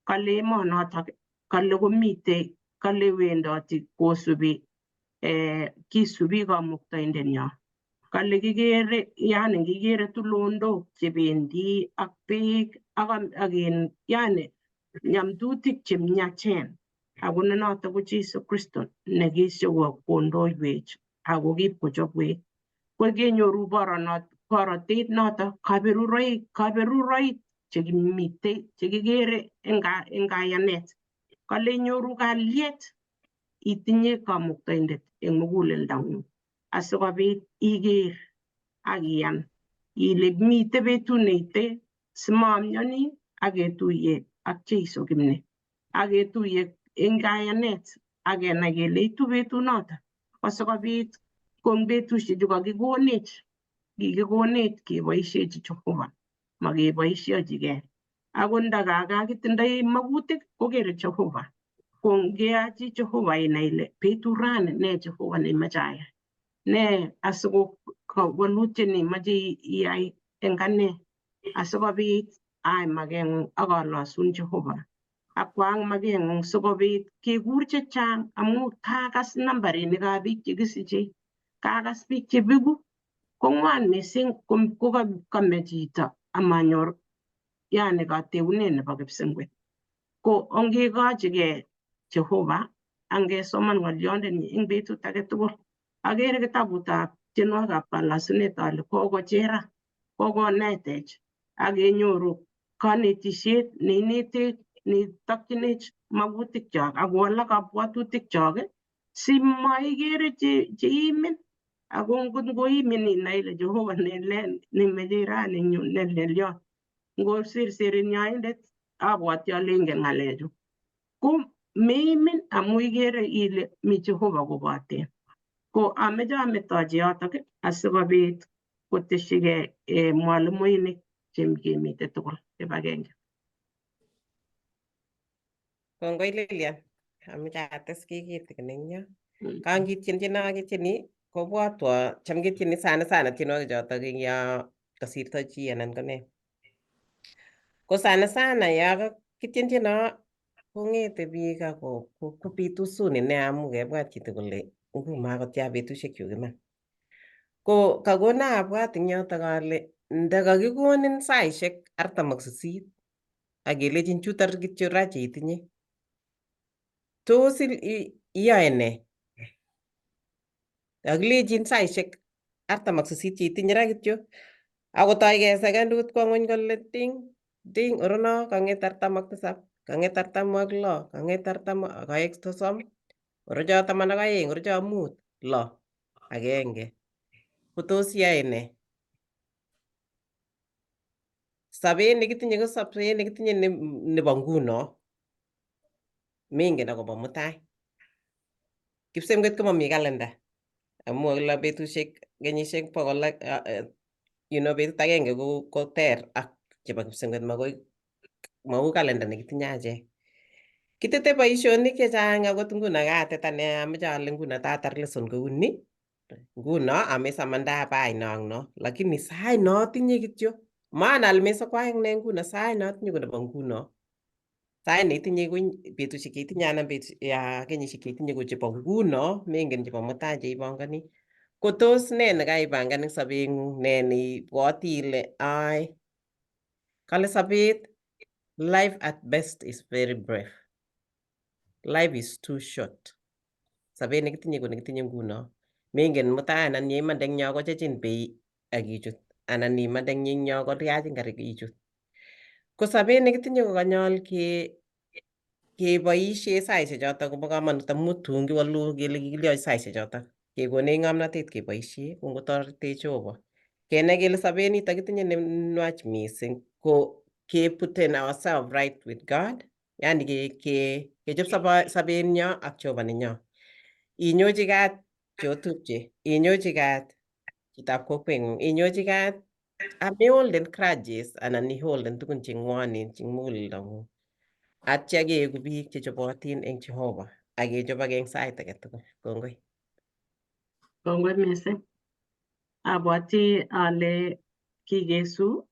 Kale emonotok kale komitei kale wendoti kosubi kisubi kamuktaindenyo. Kale kikere yani kikere tulondok chebendi ak beek ak yani nyamdutik chemiachen ako ne notok ko Jesu Kristo nekisikokondoiwech ako kipkochobwech. Ko kenyoru borotet notok kaberuroik chekimitei chekikere eng kayanet. Kale inyoru kalyet itinye kamuktaindet. eng muguleldang'ung asikobit iker ak iyan ile mite betut neite simamyoni ak ketuiye ak Jeiso kimni ak ketuiye eng kayanet ak kenai kele itu betunoto asikobit ko eng betusiechu kakikonech kikikonech keboishechi Jehova makeboishochigei akot nda kakitindoi makutik kokere Jehova ko ngeachi Jehova inai ile betut rani ne Jehova neimache ayai ne asiko walutiet neimache iyai eng ane asikobit aai makeng'ung ak alosun Jehova ak kwaak makeng'ung sikobit kekur chechang amu kakas nambarinikab biik chekisichei kakas biik chebeku kong'wan mising kokame chito amanyor yani kateunet nebo kipsengwet ko ongekochigei Jehova angesoman ng'olyondenyi eng betut age tugul akere kitabutab tienwogikab kalasunet ale kokochera kokonetech ak kenyoru kanetisiet neinetech netokchinech makutikchok ak kowalak kabwatutikchok simaikere cheimin ako ngot ngoimin inai ile Jehova nelen nemeche rani eng yu ne lelyot ngosirsirin yoindet abwati ale ingen ng'alechu ko meimin amu ikere ile mi Jehova koboten ko ameche ametochi yotok asikobit kotesyigei mwalimuinik chekemite tugul kibagenge. Kongoi Lilian, ameche ates kiy kitikin eng yo. Kangityen tienwogik kobwotwo, cham ketyeni sana sana tienwogik chotok eng yo kasirto chi anan ko nee. Ko sana sana yo kakityen tieno kong'ete biik ako kobitu huzuni nea amu kebwat chito kole nguno kotya betusiekyuk iman. Ko kakona abwat eng yotok ale ndakakikonin saishek 48 ak kelechin chutok kityo ra cheitinye tos iyoe nee? Kakilechin saishek 48 cheitinye ra kityo akotoi kesecondut kwo ng'weny kole ting ting orono kang'et 47 kang'et 46 kang'et 42 30 orocho 12 orocho 5 6 1 ko tos iyoe nee? Sobet nekitinye ko sobet nekitinye nebo nguno mengen akobo mutai. Kipsengwet komami kalenda amu kila betusiek kenyisiek 100 ak betut agenge ko ter ak chebo kipsengwet makoi mau kalenda nekitinye achek. Kitete boisionik chechang akot nguno katet ane ameche ale nguno tatar lesson kouni nguno amesamanda bai no ak no lakini sait notinye kityo maan ale mesokwaek ne nguno sait notinye ko nebo nguno sait neitinye ko betusiek cheitinye anan kenyisiek cheitinye ko chebo nguno mengen chebo mutai cheipongoni ko tos ne nekaipangan eng sobeng'ung ne neibwoti ile ai kale sobet life at best is very brief life is too short sobet nekitinye ko nekitinye nguno mengen mutai anan yeimande eng yo kochechin bei ak ichut anan imande eng yo koriachin karik ichut ko sobet nekitinye ko kanyol ke keboishe saishek chotok kobo komonut amu tun kiwolu kele kikilyochi saishek chotok kekonech ng'omnotet keboishe ko ngotoretech Jehova kenai kele sobet nitok kitinye nenwach mising ko keputen ourselves right with God yani kechop sobenyo ak Jehova nenyo inyochi kat cheotupche inyochi kat chitab kokweng'ung inyochi kat ameholden grudges anan iholden tugun cheng'wonen cheng muguleldong'ung atya keeku biik chechobotin eng Jehova ak kechobok eng sait age tugul. Kongoi. Kongoi mising. Abwati ale kikesu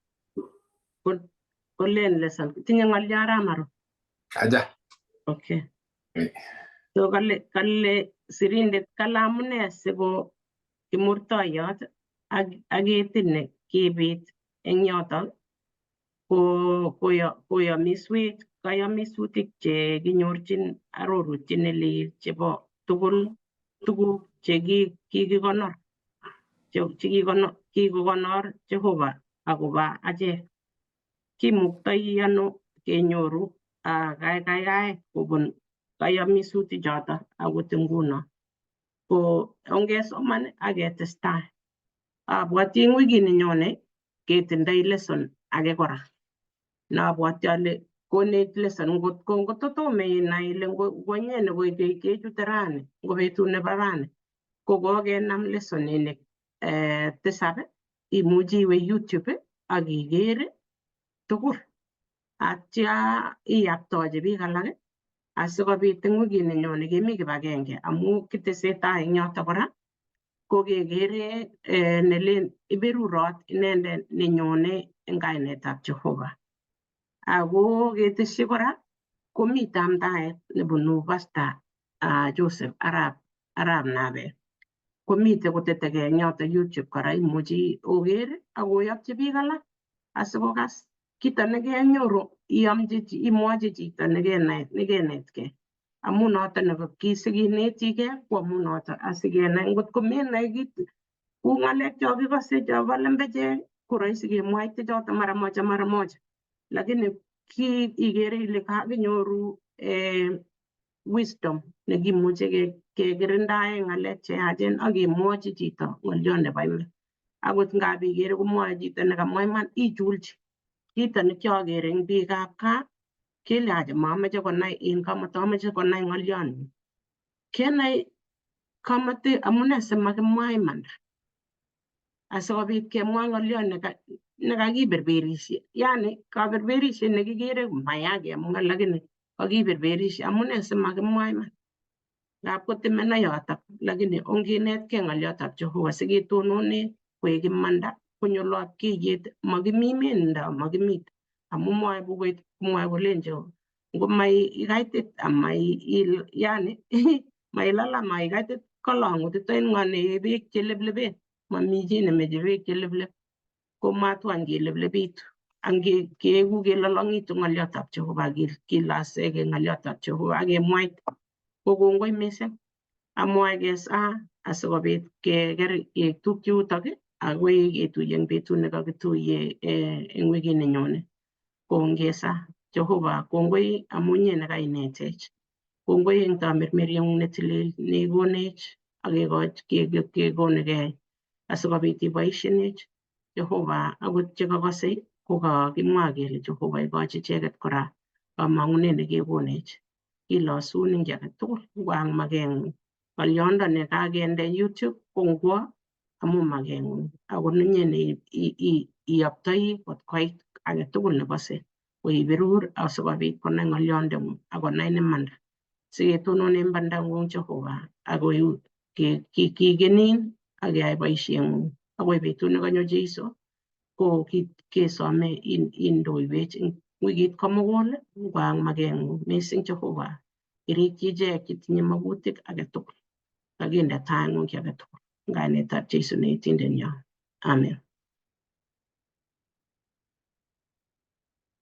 kolen lesson. Tinye ng'olyo Aramaru? Aja. Okay. So kale sirindet kale amune siko kimurtoiyot ak ketit ne kibit eng yotok ko koyomiswech kayomisutik che kinyorchin arorutiet ne lel chebo tugul tuguk che kikikonor che kikokonor Jehova akobo achek. Kimuktoi ano kenyoru kaikaikaet kobun kayomisutik choto akot nguno? Ko ongesoman ak ketestai. Abwoti eng wikit nenyone ketindoi lesson age kora. Nabwoti ale konech lesson ngotko ngototomo inai ile ngo inye kechute rani ngo betut nebo rani ko kokenam lessoninik 7, imuchi iwe YouTube ak iker tugul atya iyaptochi biik alak asikobit eng wikit nenyone kemi kibagenge amu kitesetai eng yoto kora ko kekere nelen iberurot inendet nenyone eng kainetab Jehova. Ako ketesyi kora komi tamtaet nebunu Pastor Joseph arap Nabet komite kotetekei eng yoto YouTube kora imuchi oker ak oyokyi biik alak asikokas kito nekenyoru iomchi imwochi chito nekenai nekenetkei amu noto nebo sikinetigei ko amu noto asikenai ngot komenai kit ku ng'alek cho kikose chobo lembechek ko rahisi kemwaite choto mara moja mara moja, lakini ki ikere ile kakinyoru wisdom nekimuche kekirindae ng'alek cheyachen ak kemwochi chito ng'olyon nebo iman. Akot ngap ikere komwoe chito nekamwa iman ichulchi kito nekioker eng biikab gaa kele aje mamoche konai in kamatamoche konai ng'olyoni. Kenai kamati amune simakimwa imanda asikobit kemwa ng'olyon nekakiberberishe, yani kaberberishet nekikere maya kemwa lakini kakiberberishe amune simakimwa iman. Ngap kotemena yotok lakini onginetkei ng'olyotab Jehova siketonone koek imanda konyo lopkeiyet makimi menindo makimite amu mwoe bukuit mwoe kolen Jehova ngomai kaitit ama yani mailalang maikaitit kolong'utito ng'o nee beek chelebleben mami chi nemeche beek chelebleb ko matwan keleblebitu ange keeku kelolong'itu ng'olyotab Jehova kilaseke ng'olyotab Jehova ak kemwaite ko kongoi mising amwoe kesaa asikobit keker tupchutok akoi ketuiye eng betut nekakituiye eng wikit nenyone kongesa Jehova kongoi amu inye nekainetech kongoi eng tamirmirieng'ung netilil neikonech ak kekoch kekonigei asikobit iboishenech Jehova akot chekakose kokakimwa kele Jehova ikochi icheket kora kamang'unet nekekonech kilosun eng kiy age tugul ngwang makeng'ung ng'olyondo nekakende YouTube ko ngwo amu makeng'ung ako inye ne iyoptoi kot koit age tugul nekose koiberur asikobit konai ng'olyondeng'ung akonai imanda siketononen bandang'ung Jehova akoi kikenin ak keyai boisieng'ung akoi betut nekanyo Jeiso ko kesome indoiwech eng wikit komugul ngwang makeng'ung mising Jehova irikyi ichek chetinye makutik age tugul kakinde taing'ung kiy age tugul eng kainetab Jeiso ne itindenyo. Amen.